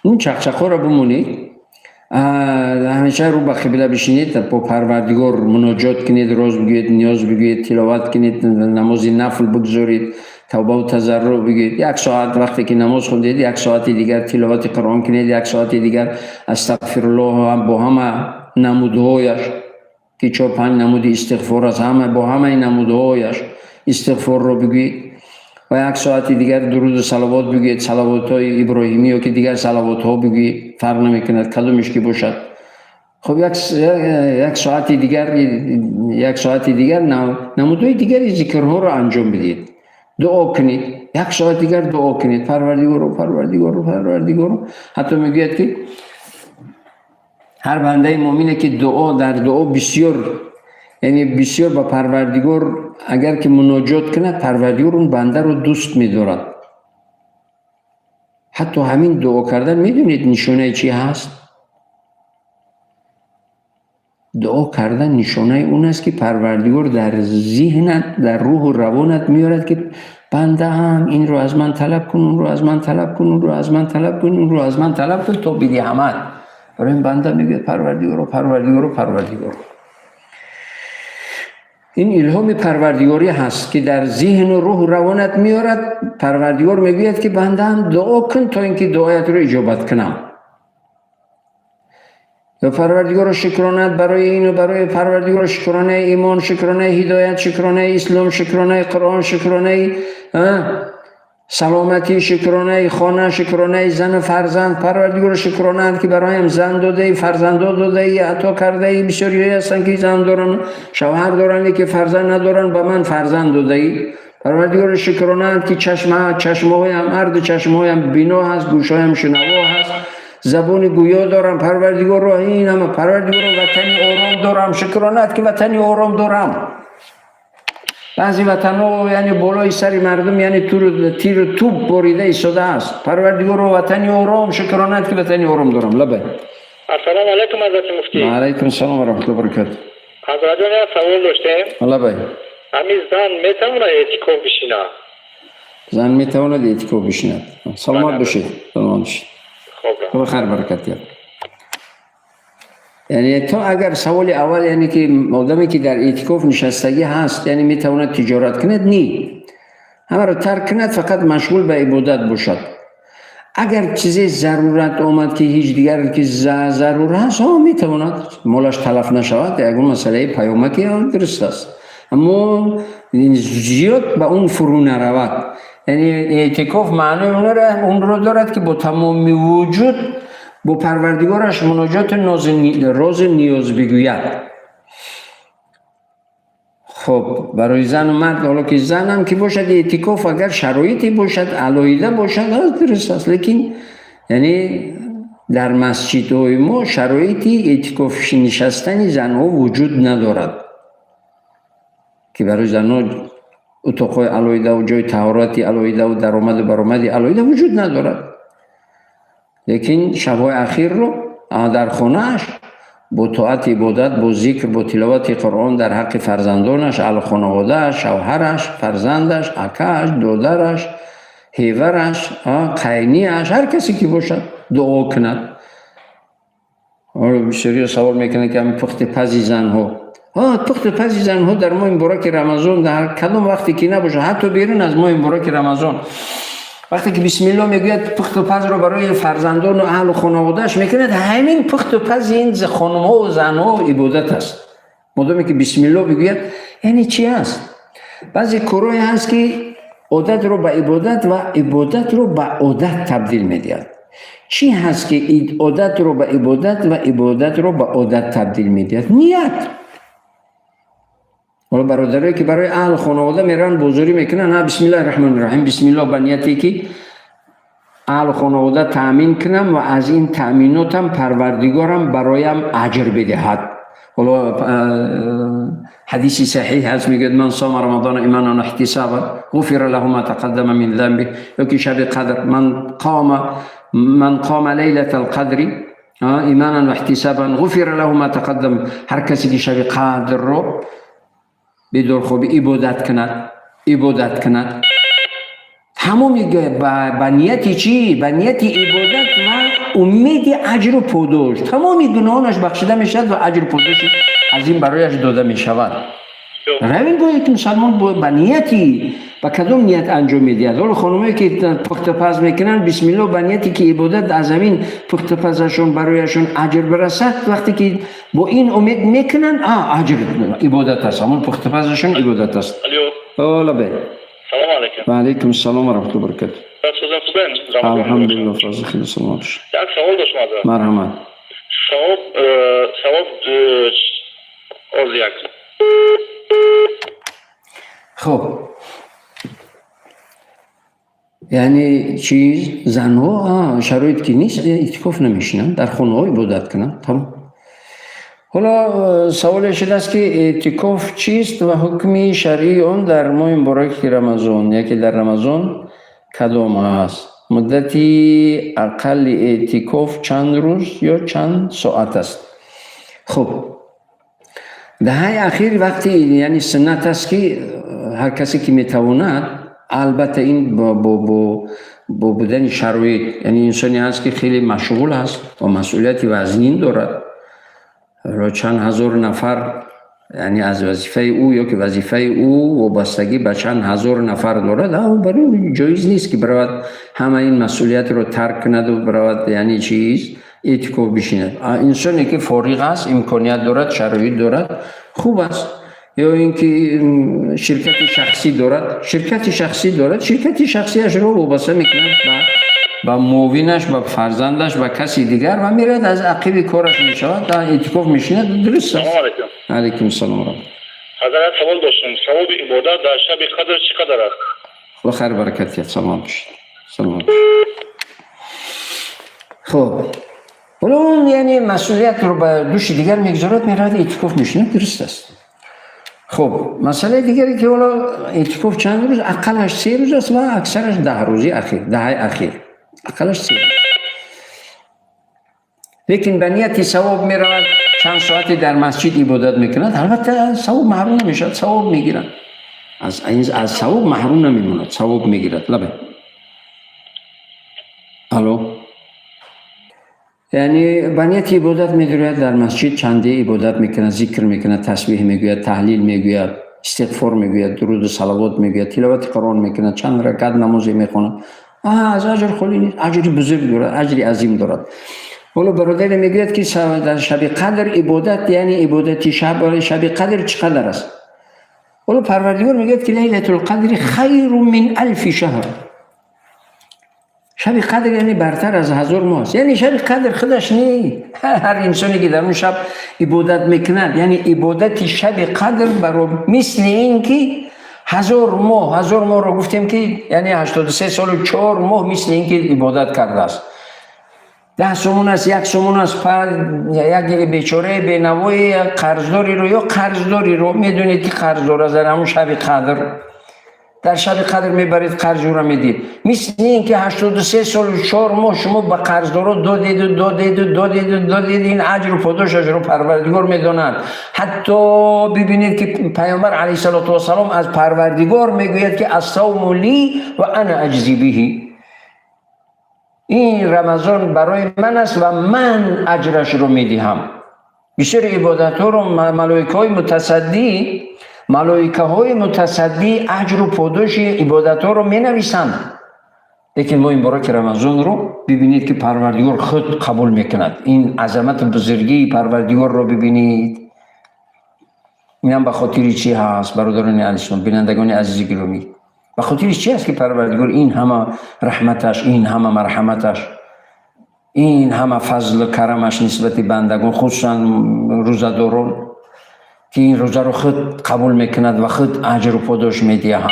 Он чақчақҳоро бимонед, ҳамеша рӯ ба қибла бишинед, бо Парвардигор муноҷот кунед, роз бигӯед, ниёз бигӯед, тиловат кунед, намози нафл бигзоред, тавбаву тазарруъ бигӯед. Як соат вақте ки намоз хондед, як соати дигар тиловати Қуръон кунед, як соати дигар астағфируллоҳ бо ҳама намудҳояш. ки 4-5 намуди истиғфор аст, ҳама бо ҳамаи намудҳояш истиғфорро бигӯед ва як соати дигар дуруду салавот бигӯед, салавотҳои иброҳимӣ ё ки дигар салавотҳо бигӯед, фарқ намекунад кадомеш ки бошад. Хуб, як соати дигар, як соати дигар намудҳои дигари зикрҳоро анҷом бидиҳед, дуо кунед, як соат дигар дуо кунед, Парвардигоро, Парвардигоро, Парвардигоро. Ҳатто мегӯяд, ки ҳар бандаи муъмине ки дуо дар дуо бисёр, яъне бисёр ба Парвардигор агар ки муноҷот кунад, Парвардигор он бандаро дӯст медорад. Ҳатто ҳамин дуо кардан, медонед, нишонаи чӣ ҳаст? Дуо кардан нишонаи он аст, ки Парвардигор дар зиҳнат, дар рӯҳу равонат меорад, ки бандаам инро аз ман талаб кун, онро аз ман талаб кун, онро аз ман талаб кун, онро аз ман талаб кун, то бидиҳамат. Барои ин банда мегӯяд: Парвардигоро, Парвардигоро, Парвардигоро. Ин илҳоми парвардигорӣ ҳаст, ки дар зиҳну рӯҳу равонат меорад. Парвардигор мегӯяд, ки бандаам дуо кун, то ин ки дуоятро иҷобат кунам. Ва Парвардигоро шукронат барои ину барои Парвардигоро шукронаи имон, шукронаи ҳидоят, шукронаи ислом, шукронаи Қуръон, шукронаи саломатӣ, шукронаи хона, шукронаи зану фарзанд. Парвардигоро шукронаат, ки бароям зан додаӣ, фарзандо додаӣ, ато кардаӣ. Бисёриҳое ҳастанд, ки зан доранд, шавҳар доранд, ки фарзанд надоранд, ба ман фарзанд додаӣ. Парвардигоро шукронаат, ки чашмҳоям, ҳарду чашмҳоям бино ҳаст, гӯшҳоям шунаво ҳаст, забони гӯё дорам. Парвардигоро, ин ҳама. Парвардигоро, ватани ором дорам, шукронаат, ки ватани ором дорам. Баъзе ватанҳо, яъне болои сари мардум, яъне тиру тӯб борида истодааст. Парвардигоро, ватани ором, шукронаат, ки ватани ором дорам. Лабай. Ассалому алайкум, ҳазрати муфтӣ. Алайкум салом ва раҳматуллоҳи баракату. Ҳазратҷон, як савол доштем. Лабай. Ҳамин зан метавонад эътикоф бишинад? Зан метавонад эътикоф бишинад. Саломат бошед, саломат бошед. Хоб. Хайр, баракат. Яъне то агар саволи аввал, яъне ки одаме, ки дар эътикоф нишастагӣ ҳаст, яъне метавонад тиҷорат кунад, ни, ҳамаро тарк кунад, фақат машғул ба ибодат бошад. Агар чизе зарурат омад, ки ҳеҷ дигар ки зарур ҳаст, ҳо, метавонад, молаш талаф нашавад, ягон масъалаи паёмаки дуруст аст, аммо зиёд ба он фурӯ наравад. Яъне эътикоф маънои онро дорад, ки бо тамоми вуҷуд бо Парвардигораш муноҷоти рози ниёз бигӯяд. Хуб, барои зану мард, ҳоло ки занам ки бошад, эътикоф агар шароите бошад, алоҳида бошад, дуруст аст, лекин яъне дар масҷидҳои мо шароити эътикоф нишастани занҳо вуҷуд надорад, ки барои занҳо утоқҳои алоҳидаву ҷои таҳорати алоҳидаву даромаду баромади алоҳида вуҷуд надорад. Лекин шабҳои ахирро дар хонааш бо тоати ибодат, бо зикр, бо тиловати Қуръон дар ҳаққи фарзандонаш, аҳли хонаводааш, шавҳараш, фарзандаш, акааш, додараш, ҳевараш, қайниаш, ҳар касе ки бошад, дуо кунад. Бисёриҳо савол мекунанд, ки ҳамин пухти пази занҳо, пухти пази занҳо дар моҳи мубораки Рамазон, дар кадом вақте ки набошад, ҳатто берун аз моҳи мубораки Рамазон, вақте ки бисмилло мегӯяд, пухту пазро барои фарзандону аҳлу хонаводааш мекунад. Ҳамин пухту пази ин хонумҳову занҳо ибодат аст, модоме ки бисмилло бигӯяд. Яъне чи аст? Баъзе корҳое ҳаст, ки одатро ба ибодат ва ибодатро ба одат табдил медиҳад. Чӣ ҳаст, ки одатро ба ибодат ва ибодатро ба одат табдил медиҳад? Ният. Ҳоло бародарое, ки барои аҳл хонавода мераванд, бозорӣ мекунанд, ҳа, бисмиллаҳи раҳмони раҳим, бисмиллоҳ, ба нияте ки аҳл хонавода таъмин кунам ва аз ин таъминотам Парвардигорам бароям аҷр бидиҳад. Ҳоло ҳадиси саҳиҳ ҳаст, мегӯяд: من صام رمضان إيمانا واحتسابا غفر له ما تقدم من ذنبه. Ёки шаби қадр: من قام ليلة القدر إيمانا واحتسابا غفر له ما تقدم. Ҳар касе ки шаби қадрро бедорхобӣ ибодат кунад, ибодат кунад, тамоми ба нияти чӣ? Ба нияти ибодат ва умеди аҷру подош, тамоми гуноҳонаш бахшида мешавад ва аҷру подоши аз ин барояш дода мешавад. Равин бояд ки мусалмон ба нияти, ба кадом ният анҷом медиҳад. Ҳоло хонумое ки пухтапаз мекунанд, бисмилло, ба нияте ки ибодат аз ҳамин пухтапазашон барояшон аҷр бирасад, вақте ки бо ин умед мекунанд, аҷр ибодат аст, ҳамон пухтапазашон ибодат аст. Лабе. Салом алейкум. Ва алейкум салом ва раҳматуллоҳи ва баракатуҳ. Алҳамдулиллоҳ, фазл хеле, саломат бошед. Як савол доштам аз. Марҳамат. Савоб оз як. Хоб, яъне чиз, занҳо шароит ки нест, эътикоф намешинанд, дар хонаҳо ибодат кунанд, тамом. Ҳоло саволе шудааст, ки эътикоф чист ва ҳукми шаръии он дар моҳи мубораки Рамазон, яке дар Рамазон кадом аст? Муддати ақалли эътикоф чанд рӯз ё чанд соат аст? Хуб, даҳаи ахир вақти, яъне суннат аст, ки ҳар касе ки метавонад, албатта ин бо будани шароит, яъне инсоне ҳаст, ки хеле машғул аст ва масъулияти вазнин дорад, чанд ҳазор нафар, яъне аз вазифаи ӯ ё ки вазифаи ӯ вобастагӣ ба чанд ҳазор нафар дорад, барои ӯ ҷоиз нест, ки биравад, ҳама ин масъулиятро тарк кунаду биравад, яъне чиз, эътикоф бишинад. Инсоне ки фориғ аст, имконият дорад, шароит дорад, хуб аст. Ё ин ки ширкати шахсӣ дорад, ширкати шахсӣ дорад, ширкати шахсиашро вобаста мекунад ба муовинаш, ба фарзандаш, ба каси дигар ва меравад, аз ақиби кораш мешавад, эътикоф мешинад, дуруст аст. Алайкум салом. Ҳазрат, савол доштам: савоби ибодат дар шаби қадр чӣ қадар аст? Худо хайр баракат диҳад, саломат бошед, саломат. Хуб, ҳоло он, яъне масъулиятро ба дӯши дигар мегузорад, меравад, эътикоф мешинад, дуруст аст. Хуб, масъалаи дигаре, ки ҳоло эътикоф чанд рӯз? Ақаллаш 3 рӯз аст ва аксараш 10 рӯзи ахир, даҳаи ахир, ақаллаш 3 рӯз. Лекин ба нияти савоб меравад, чанд соате дар масҷид ибодат мекунад, албатта савоб маҳрум намешавад, савоб мегирад, аз савоб маҳрум намемонад, савоб мегирад. Лабе, алло. Яъне ба нияти ибодат медуряд, дар масҷид чанде ибодат мекунад, зикр мекунад, тасбеҳ мегӯяд, таҳлил мегӯяд, истиғфор мегӯяд, дуруду салавот мегӯяд, тиловати Қуръон мекунад, чанд ракат намозе мехонад, аз аҷр холӣ нест, аҷри бузург дорад, аҷри азим дорад. Ҳоло бародаре мегӯяд, ки дар шаби қадр ибодат, яъне ибодати шаби қадр чӣ қадар аст? Ҳоло Парвардигор мегӯяд, ки ليلة القدر خير من ألف شهر. Шаби қадр, яъне бартар аз 1000 моҳ аст. Яъне шаби қадр худаш не, ҳар инсоне ки дар он шаб ибодат мекунад, яъне ибодати шаби қадр баро мисли ин ки 1000 моҳ, 1000 моҳро гуфтем, ки яъне 83 солу 4 моҳ мисли ин ки ибодат кардааст. 10 сомон аст, 1 сомон аст, як бечораи бенавои қарздориро ё қарздориро медонед, ки қарздор аст, дар ҳамон шаби қадр, дар шаби қадр мебаред, қарзи ӯро медиҳед, мисли ин ки 83 солу 4 моҳ шумо ба қарздоро додеду, додеду, додеду, додед. Ин аҷру подошашро Парвардигор медонад. Ҳатто бибинед, ки Пайғамбар алайҳи салоту вассалом аз Парвардигор мегӯяд, ки الصوم لي وأنا أجزي به. Ин Рамазон барои ман аст ва ман аҷрашро медиҳам. Бисёри ибодатҳоро малоикаҳои мутасаддӣ, малоикаҳои мутасаддӣ аҷру подоши ибодатҳоро менависанд. Лекин моҳи мубораки Рамазонро бибинед, ки Парвардигор худ қабул мекунад. Ин азамату бузургии Парвардигорро бибинед. Инам ба хотири чӣ ҳаст, бародарони алислом, бинандагони азизи гиромӣ? Ба хотири чӣ аст, ки Парвардигор ин ҳама раҳматаш, ин ҳама марҳаматаш, ин ҳама фазлу карамаш нисбати бандагон, хусусан рӯзадорон, ки ин рӯзаро худ қабул мекунад ва худ аҷру подош медиҳад,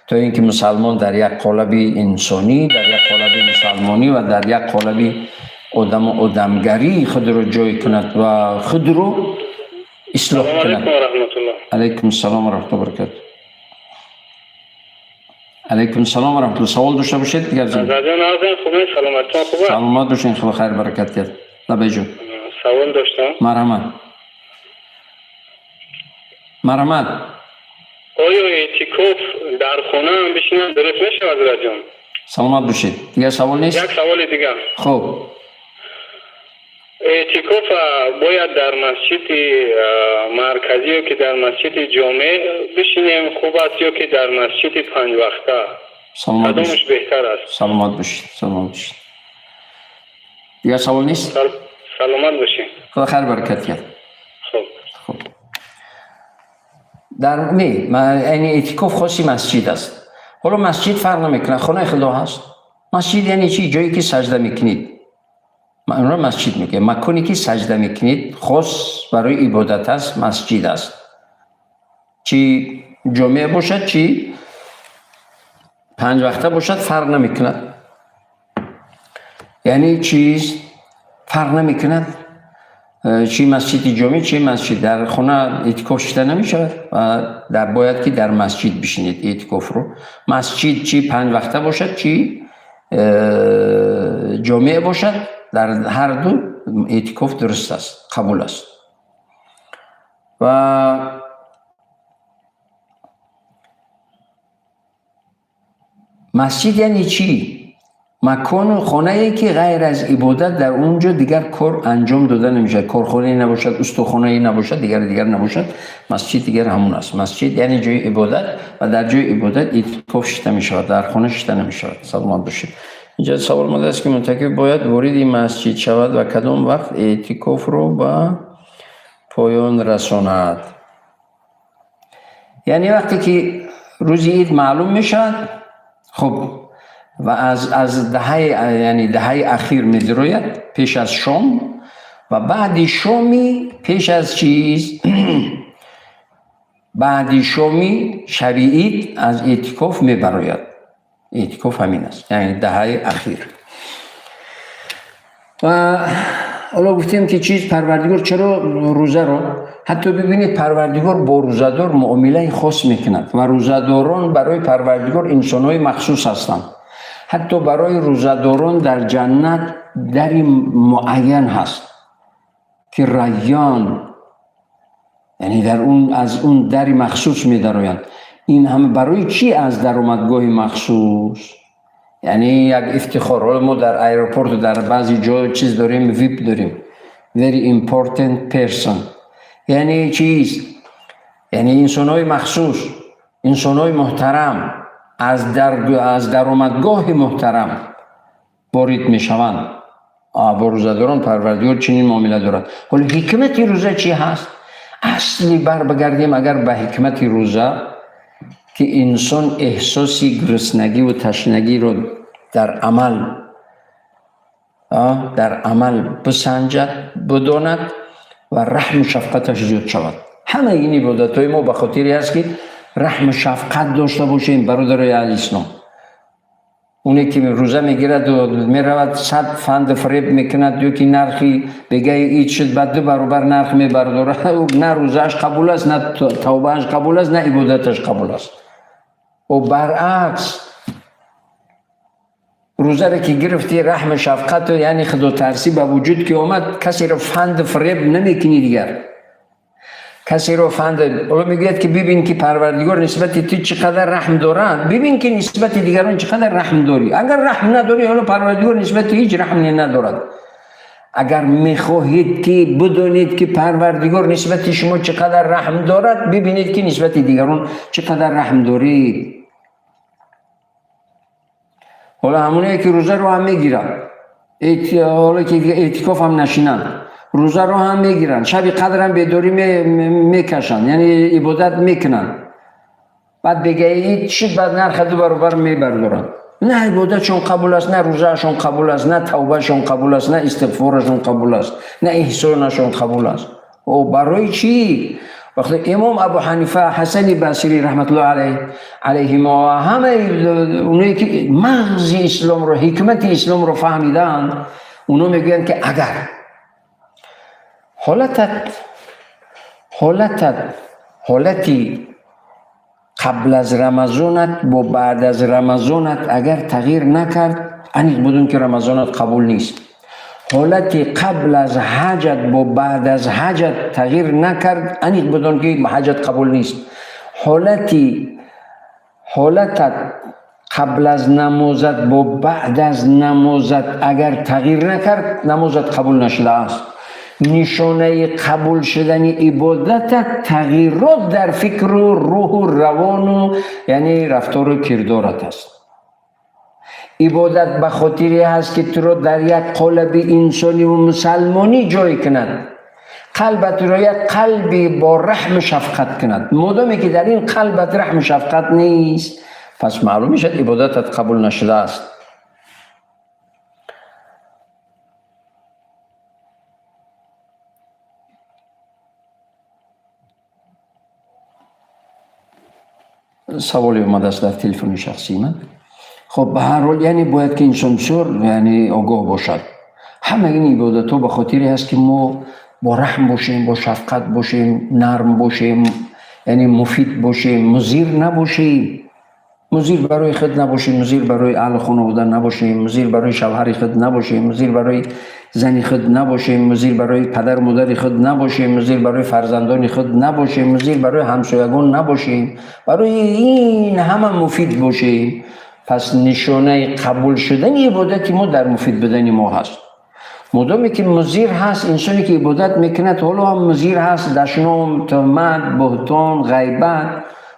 то ин ки мусалмон дар як қолаби инсонӣ, дар як қолаби мусалмонӣ ва дар як қолаби одаму одамгарӣ худро ҷой кунад ва худро ислоҳ кунад. Алайкум салом ва раҳматуллоҳи баракату. Алайкум салом ва раҳматуллоҳ. Савол дошта бошед, гап занед. Саломат бошед, худо хайр баракат диҳад. Лабайҷон. Савол доштам. Марҳамат, марҳамат. Оё эътикоф дар хона ҳам бишинам дуруст мешавад, ҳазратҷон? Саломат бошед. Дигар савол нест? Як саволи дигар. Хуб. Эътикоф бояд дар масҷиди марказӣ ё ки дар масҷиди ҷомеъ бишинем хуб аст, ё ки дар масҷиди панҷвақта? Кадомаш беҳтар аст? Саломат бошед, саломат бошед. Дигар савол нест? Саломат бошед. Худо хайр баракат диҳад. Хуб. Хуб. Дар не, яъне эътикоф хоси масҷид аст. Ҳоло масҷид фарқ намекунад, хонаи Худо ҳаст. Масҷид яъне чӣ? Ҷое ки саҷда мекунед. Онро масҷид мегӯянд. Маконе ки саҷда мекунед, хос барои ибодат аст, масҷид аст. Чӣ ҷомеа бошад, чӣ панҷ вақта бошад, фарқ намекунад. Яъне чиз фарқ намекунад. Чӣ масҷиди ҷомеъ, чӣ масҷид. Дар хона эътикоф шида намешавад ва бояд ки дар масҷид бишинед эътикофро. Масҷид чӣ панҷ вақта бошад, чӣ ҷомеа бошад, дар ҳар ду эътикоф дуруст аст, қабул аст. Ва масҷид яъне чӣ? Макону хонае ки ғайр аз ибодат дар он ҷо дигар кор анҷом дода намешавад. Корхонае набошад, устохонае набошад, дигар дигар набошад. Масҷид дигар ҳамон аст. Масҷид яъне ҷои ибодат ва дар ҷои ибодат эътикоф шида мешавад, дар хона шида намешавад. Саломат бошед. Инҷо савол омадааст, ки мунтакиф бояд вориди масҷид шавад ва кадом вақт эътикофро ба поён расонад. Яъне вақте ки рӯзи ид маълум мешавад, хуб, ва аз даҳаи, яъне даҳаи ахир медирояд пеш аз шом ва баъди шоми пеш аз чиз, баъди шоми шаби ид аз эътикоф мебарояд. Эътикоф ҳамин аст, яъне даҳаи ахир. Ва ҳоло гуфтем ки чиз Парвардигор чаро рӯзаро, ҳатто бибинед, Парвардигор бо рӯзадор муомилаи хос мекунад ва рӯзадорон барои Парвардигор инсонҳои махсус ҳастанд. Ҳатто барои рӯзадорон дар ҷаннат дари муайян ҳаст ки Райён, яъне дар он, аз он дари махсус медароянд. Ин ҳама барои чӣ аз даромадгоҳи махсус? Яъне як ифтихор. Ҳоло мо дар аэропорту дар баъзе ҷо чиз дорем, VIP дорем, very important person, яъне чиз, яъне инсонҳои махсус, инсонҳои муҳтарам аз даромадгоҳи муҳтарам ворид мешаванд. Бо рӯзадорон Парвардигор чунин муомила дорад. Ҳоло ҳикмати рӯза чӣ ҳаст? Асли бар бигардем агар ба ҳикмати рӯза, ки инсон эҳсоси гуруснагиву ташнагиро дар амал бисанҷад, бидонад ва раҳму шафқаташ зиёд шавад. Ҳамаи ин ибодатҳои мо ба хотире аст, ки раҳму шафқат дошта бошем, бародарои аҳли ислом. Оне ки рӯза мегираду меравад, 100 фанду фиреб мекунад, ё ки нархи бегаи ид шуд, ба 2 баробар нарх мебардорад, на рӯзааш қабул аст, на тавбааш қабул аст, на ибодаташ қабул аст. О баръакс, рӯзаре ки гирифти, раҳму шафқату, яъне худотарсӣ ба вуҷуд ки омад, касеро фанду фиреб намекунӣ дигар. Касеро фанд, ҳоло мегӯяд ки бибин ки Парвардигор нисбати ту чӣ қадар раҳм дорад, бибин ки нисбати дигарон чӣ қадар раҳм дорӣ. Агар раҳм надорӣ, ҳоло Парвардигор нисбати ҳеҷ раҳм надорад. Агар мехоҳед ки бидонед ки Парвардигор нисбати шумо чӣ қадар раҳм дорад, бибинед ки нисбати дигарон чӣ қадар раҳм доред. Ҳоло ҳамоное ки рӯзаро ҳам мегиранд, ҳоло ки эътикоф ҳам нашинанд, рӯзаро ҳам мегиранд, шаби қадр ҳам бедорӣ мекашанд, яъне ибодат мекунанд, баъд бегаи ид шуд, баъд нарха 2 баробар мебардоранд. На ибодатшон қабул аст, на рӯзаашон қабул аст, на тавбаашон қабул аст, на истиғфорашон қабул аст, на эҳсонашон қабул аст. О барои чӣ? Вақте имом Абу Ҳанифа, Ҳасани Басирӣ раҳматуллоҳи алайҳимо ва ҳамаи оное ки мағзи исломро, ҳикмати исломро фаҳмидаанд, оно мегӯянд ки агар ҳолати қабл аз Рамазонат бо баъд аз Рамазонат агар тағйир накард, аниқ будун ки Рамазонат қабул нест. Ҳолати қабл аз ҳаҷат бо баъд аз ҳаҷат тағйир накард, аниқ будун ки ҳаҷат қабул нест. Ҳолатат қабл аз намозат бо баъд аз намозат агар тағйир накард, намозат қабул нашудааст. Нишонаи қабул шудани ибодатат тағйирот дар фикру рӯҳу равону яъне рафтору кирдорат аст. Ибодат ба хотире ҳаст ки туро дар як қолаби инсониву мусалмонӣ ҷой кунад, қалбатро як қалби бо раҳму шафқат кунад. Модоме ки дар ин қалбат раҳму шафқат нест, пас маълум мешавад ибодатат қабул нашудааст. Саволе омадааст дар телефони шахсии ман. Хоб, ба ҳар ҳол, яъне бояд ки инсон бисёр яъне огоҳ бошад. Ҳама ин ибодатҳо ба хотире ҳаст ки мо бо раҳм бошем, бо шафқат бошем, нарм бошем, яъне муфид бошем, музир набошем. Музир барои худ набошем, музир барои аҳли хонавода набошем, музир барои шавҳари худ набошем, музир барои зани худ набошем, музир барои падару модари худ набошем, музир барои фарзандони худ набошем, музир барои ҳамсоягон набошем, барои ин ҳама муфид бошем. Пас нишонаи қабул шудани ибодати мо дар муфид будани мо ҳаст. Модоме ки музир ҳаст, инсоне ки ибодат мекунад, ҳоло ҳам музир ҳаст, дашном, туҳмат, буҳтон, ғайбат,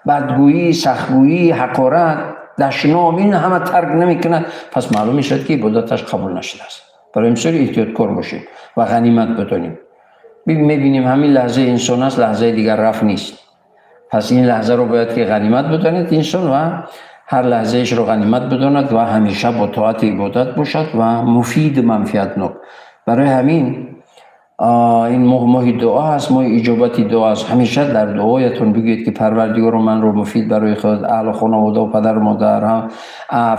бадгӯӣ, сахтгӯӣ, ҳақорат, дашном, ин ҳама тарк намекунад, пас маълум мешавад ки ибодаташ қабул нашудааст. Барои бисёр эҳтиёткор бошем ва ғанимат бидонем. Мебинем ҳамин лаҳзаи инсон аст, лаҳзаи дигар рафт нест. Пас ин лаҳзаро бояд ки ғанимат бидонед инсон ва ҳар лаҳзаешро ғанимат бидонад ва ҳамеша бо тоати ибодат бошад ва муфиду манфиатнок. Барои ҳамин ин моҳ моҳи дуо аст, моҳи иҷобати дуо аст. Ҳамеша дар дуоятон бигӯед ки Парвардигоро, манро муфид барои худ, аҳлу хонавода, падару модар,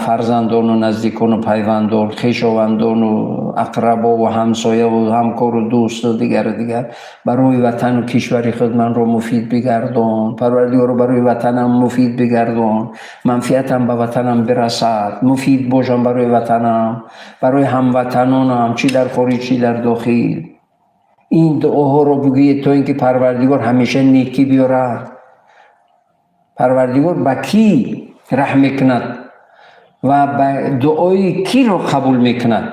фарзандону наздикону пайвандон, хешовандону ақрабову ҳамсояву ҳамкору дӯсту дигару дигар, барои ватану кишвари худ манро муфид бигардон. Парвардигоро, барои ватанам муфид бигардон, манфиатам ба ватанам бирасад, муфид бошам барои ватанам, барои ҳамватанонам, чӣ дар хориҷ, чӣ дар дохил. Ин дуоҳоро бигӯед то ин ки Парвардигор ҳамеша некӣ биёрад. Парвардигор ба кӣ раҳм мекунад ва ба дуои киро қабул мекунад?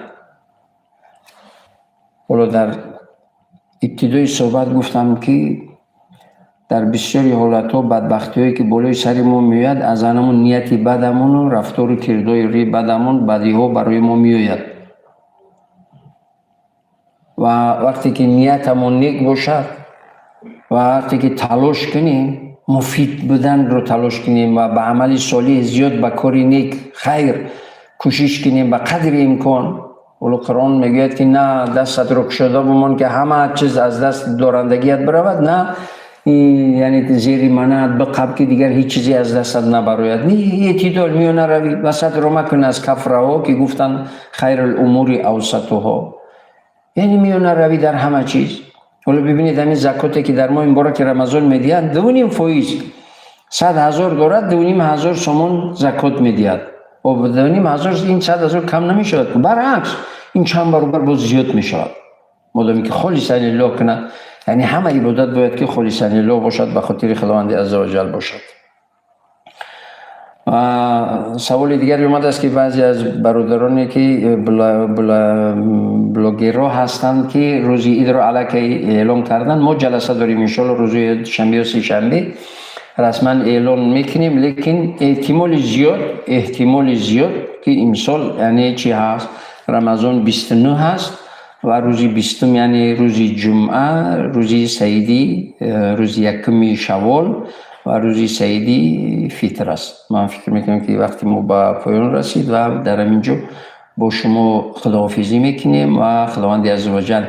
Ҳоло дар ибтидои суҳбат гуфтам ки дар бисёри ҳолатҳо бадбахтиҳое ки болои сари мо меояд, аз анамон нияти бадамону рафтору кирдори бадамон бадиҳо барои мо меояд. Ва вақте ки ниятамон нек бошад ва вақте ки талош кунем, муфид буданро талош кунем ва ба амали солиҳ зиёд, ба кори нек, хайр кӯшиш кунем ба қадри имкон. Ҳоло Қуръон мегӯяд ки на дастатро кушода бимон ки ҳама чиз аз даст дорандагият биравад, на яъне зери манат биқаб ки дигар ҳеҷ чизе аз дастат набарояд. Эътидол, миёнаравӣ, васатро макун аз кафраҳо ки гуфтанд хайрул умури авсатуҳо, яъне миёнаравӣ дар ҳама чиз. Ҳоло бибинед, ҳамин закоте ки дар моҳи мубораки Рамазон медиҳанд, 2,5%, 100 000 дорад, 2,5 ҳазор сомон закот медиҳад. 2,5 ҳазор ин 100 000 кам намешавад, баръакс, ин чанд баробар боз зиёд мешавад, модоме ки холисан лиллоҳ кунад. Яъне ҳама ибодат бояд ки холисан лиллоҳ бошад, ба хотири Худованди азза ва ҷал бошад. Саволи дигаре омадааст ки баъзе аз бародароне ки блогерҳо ҳастанд, ки рӯзи идро аллакай эълон карданд, мо ҷаласа дорем, иншоалло, рӯзи шанбе ё сешанбе расман эълон мекунем. Лекин эҳтимоли зиёд ки имсол яъне чӣ ҳаст, Рамазон 29 ҳаст ва рӯзи 20-ум, яъне рӯзи ҷумъа, рӯзи саиди, рӯзи якуми шавол ва рӯзи саиди фитр аст. Ман фикр мекунам ки вақти мо ба поён расид ва дар ҳамин ҷо бо шумо худоҳофизӣ мекунем. Ва Худованди азза ваҷал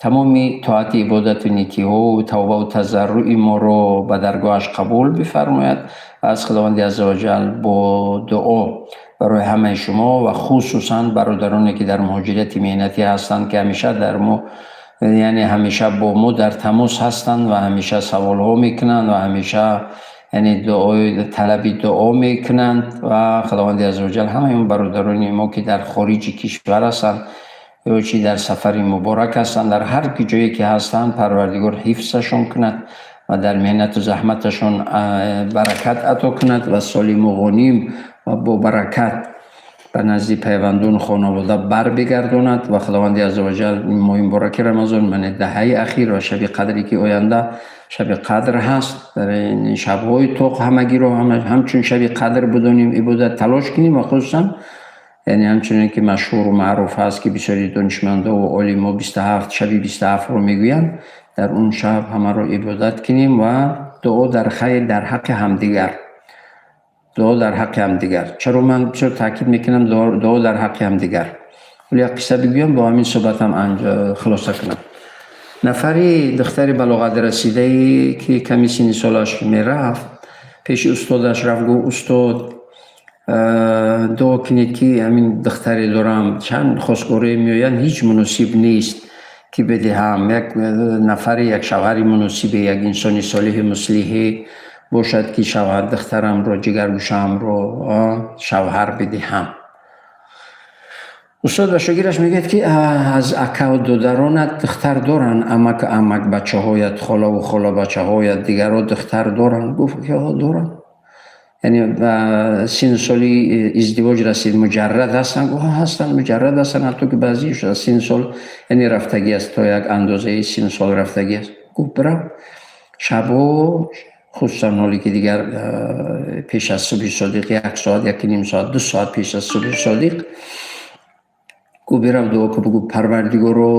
тамоми тоати, ибодату некиҳо, тавбаву тазарруи моро ба даргоҳаш қабул бифармояд. Ва аз Худованди азза ваҷал бо дуо барои ҳамаи шумо ва хусусан бародароне ки дар муҳоҷирати меҳнатӣ ҳастанд, ки ҳамеша дар мо, яъне ҳамеша бо мо дар тамос ҳастанд ва ҳамеша саволҳо мекунанд ва ҳамеша яъне дуои талаби дуо мекунанд, ва Худованди азза ваҷал ҳамаи он бародарони мо ки дар хориҷи кишвар ҳастанд ё чи дар сафари муборак ҳастанд, дар ҳар ҷое ки ҳастанд, Парвардигор ҳифзашон кунад ва дар меҳнату заҳматашон баракат ато кунад ва солиму ғоним ва бо баракат. ба назди пайвандон, хонавода бар бигардонад ва Худованди азза ва ҷал моҳи мубораки Рамазон, мане даҳаи ахир ва шаби қадре, ки оянда шаби қадр ҳаст, дар ин шабҳои тоқ ҳамагиро ҳамчун шаби қадр бидонем, ибодат талош кунем ва хусусан, яъне ҳамчунин ки машҳуру маъруф ҳаст, ки бисёри донишмандо ва олимо 27, шаби 27-ро мегӯянд, дар он шаб ҳамаро ибодат кунем ва дуо дар хайр дар ҳаққи ҳамдигар, дуо дар ҳаққи ҳамдигар. Чаро ман бисёр таъкид мекунам дуо дар ҳаққи ҳамдигар? Ҳоло як қисса бигӯям, бо ҳамин суҳбатам хулоса кунам. Нафари духтари балоғат расидае, ки ками синни солаш мерафт, пеши устодаш рафт, гуфт: «Устод, дуо кунед, ки ҳамин духтаре дорам, чанд хостгорие меоянд, ҳеҷ муносиб нест, ки бидиҳам. Як нафаре, як шавҳари муносибе, як инсони солиҳи муслиҳе бошад, ки шавҳар духтарамро, ҷигаргӯшаамро шавҳар бидиҳам». Устод ба шогирдаш мегӯяд, ки аз акаву додаронат духтар доранд, амак, амак бачаҳоят, холаву холабачаҳоят, дигарро духтар доранд? Гуфт, ки доранд. Яъне ба синну соли издивоҷ расид, муҷаррад ҳастанд? Гуфт: «Ҳастанд, муҷаррад ҳастанд, ҳатто ки баъзеаш аз синну сол, яъне рафтагӣ аст, то як андозаи синну сол рафтагӣ аст». Гуфт: «Бирав шабҳо, хусусан ҳоле ки дигар пеш аз субҳи содиқ, як соат, яки ним соат, 2 соат пеш аз субҳи содиқ», гуфт, «бирав, дуо кун, бигӯ: Парвардигоро,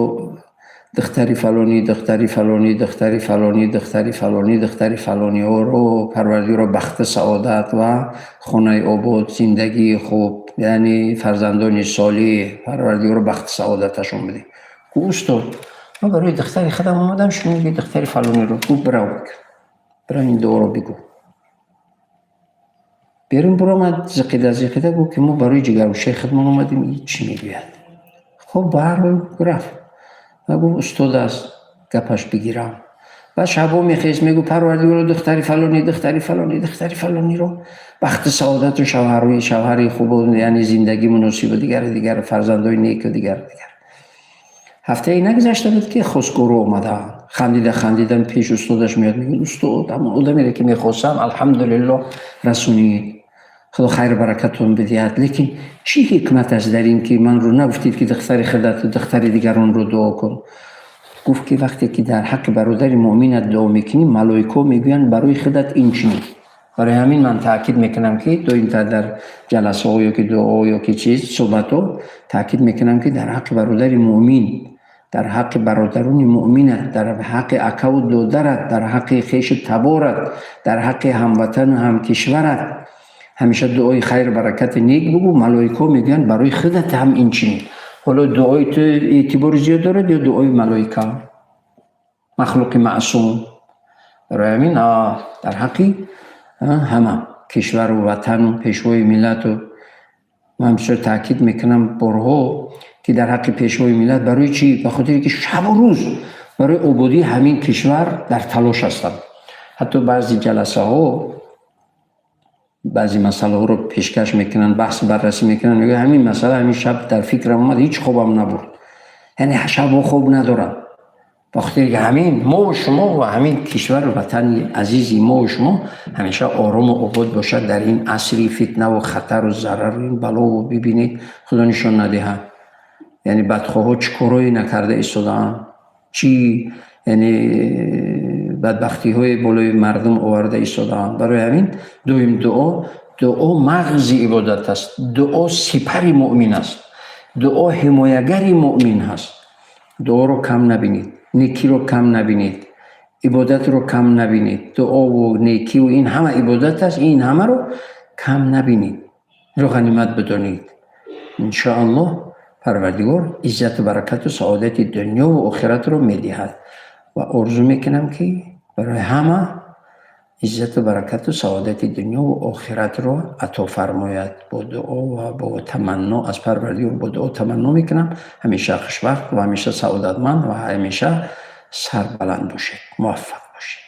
духтари фалонӣ, духтари фалонӣ, духтари фалонӣ, духтари фалонӣ, духтари фалониҳоро, Парвардигоро, бахти саодат ва хонаи обод, зиндагии хуб, яъне фарзандони солиҳ, Парвардигоро, бахти саодаташон бидеҳ». Гуфт: «Устод, ман барои духтари худам омадам, шумо мегӯед духтари фалониро». Гуфт: «Бирав, бирав, ин дуоро бигӯ». Берун биромад, зиқида зиқида гуфт, ки мо барои ҷигаргӯшаи худмон омадем, ин чӣ мегӯяд? Хуб, ба ҳар ҳол рафт ва гуфт, устод аст, гапаш бигирам. Баъд шабҳо мехест, мегӯ: «Парвардигоро, духтари фалонӣ, духтари фалонӣ, духтари фалониро бахти саодату шавҳари хубу, яъне зиндагӣ муносибу, дигару дигар, фарзандои неку, дигар дигар». Ҳафтае нагузашта буд, ки хостгоро омадаанд, хандида хандида пеш устодаш меояд, мегӯяд: «Устод, ҳамон одамере, ки мехостам, алҳамдулиллоҳ, расонид, Худо хайру баракатон бидиҳад, лекин чӣ ҳикмат аст дар ин, ки манро нагуфтед, ки духтари худату духтари дигаронро дуо кун?» Гуфт, ки вақте ки дар ҳаққи бародари муъминат дуо мекунӣ, малоикаҳо мегӯянд: «Барои худат инчунин». Барои ҳамин ман таъкид мекунам, ки доимтар дар ҷаласаҳо ё ки дуо, ё ки чиз, суҳбатҳо таъкид мекунам, ки дар ҳаққи бародари муъмин, дар ҳаққи бародарони муъминат, дар ҳаққи акаву додарат, дар ҳаққи хешу таборат, дар ҳаққи ҳамватану ҳамкишварат ҳамеша дуои хайру баракати нек бугӯ, малоикаҳо мегӯянд: «Барои худат ҳам инчунин». Ҳоло дуои ту эътибори зиёд дорад ё дуои малоика, махлуқи маъсум? Барои ҳамин дар ҳаққи ҳама кишвару ватану пешвои миллату ман бисёр таъкид мекунам борҳо, ки дар ҳаққи пешвои миллат. Барои чӣ? Ба хотире ки шабу рӯз барои ободии ҳамин кишвар дар талош ҳастанд. Ҳатто баъзе ҷаласаҳо баъзе масъалаҳоро пешкаш мекунанд, баҳсу баррасӣ мекунанд, мегӯянд: «Ҳамин масъала ҳамин шаб дар фикрам омад, ҳеҷ хобам набурд». Яъне шабҳо хоб надорам, ба хотире ки ҳамин мову шумо ва ҳамин кишвару ватани азизи мову шумо ҳамеша орому обод бошад. Дар ин асри фитнаву хатару зарару ин балову, бибинед, Худо нишон надиҳад, яъне бадхоҳҳо чӣ корҳое накарда истодаанд, чӣ, яъне бадбахтиҳое болои мардум оварда истодаанд. Барои ҳамин доим дуо. Дуо мағзи ибодат аст, дуо сипари муъмин аст, дуо ҳимоягари муъмин ҳаст. Дуоро кам набинед, некиро кам набинед, ибодатро кам набинед. Дуову некиву ин ҳама ибодат аст, ин ҳамаро кам набинед, ро ғанимат бидонед. Иншоаллоҳ, Парвардигор иззату баракату саодати дунёву охиратро медиҳад ва орзу мекунам, ки барои ҳама иззату баракату саодати дунёву охиратро ато фармояд. Бо дуо ва бо таманно аз Парвардигор, бо дуо таманно мекунам, ҳамеша хушбахт ва ҳамеша саодатманд ва ҳамеша сарбаланд бошед, муваффақ бошед.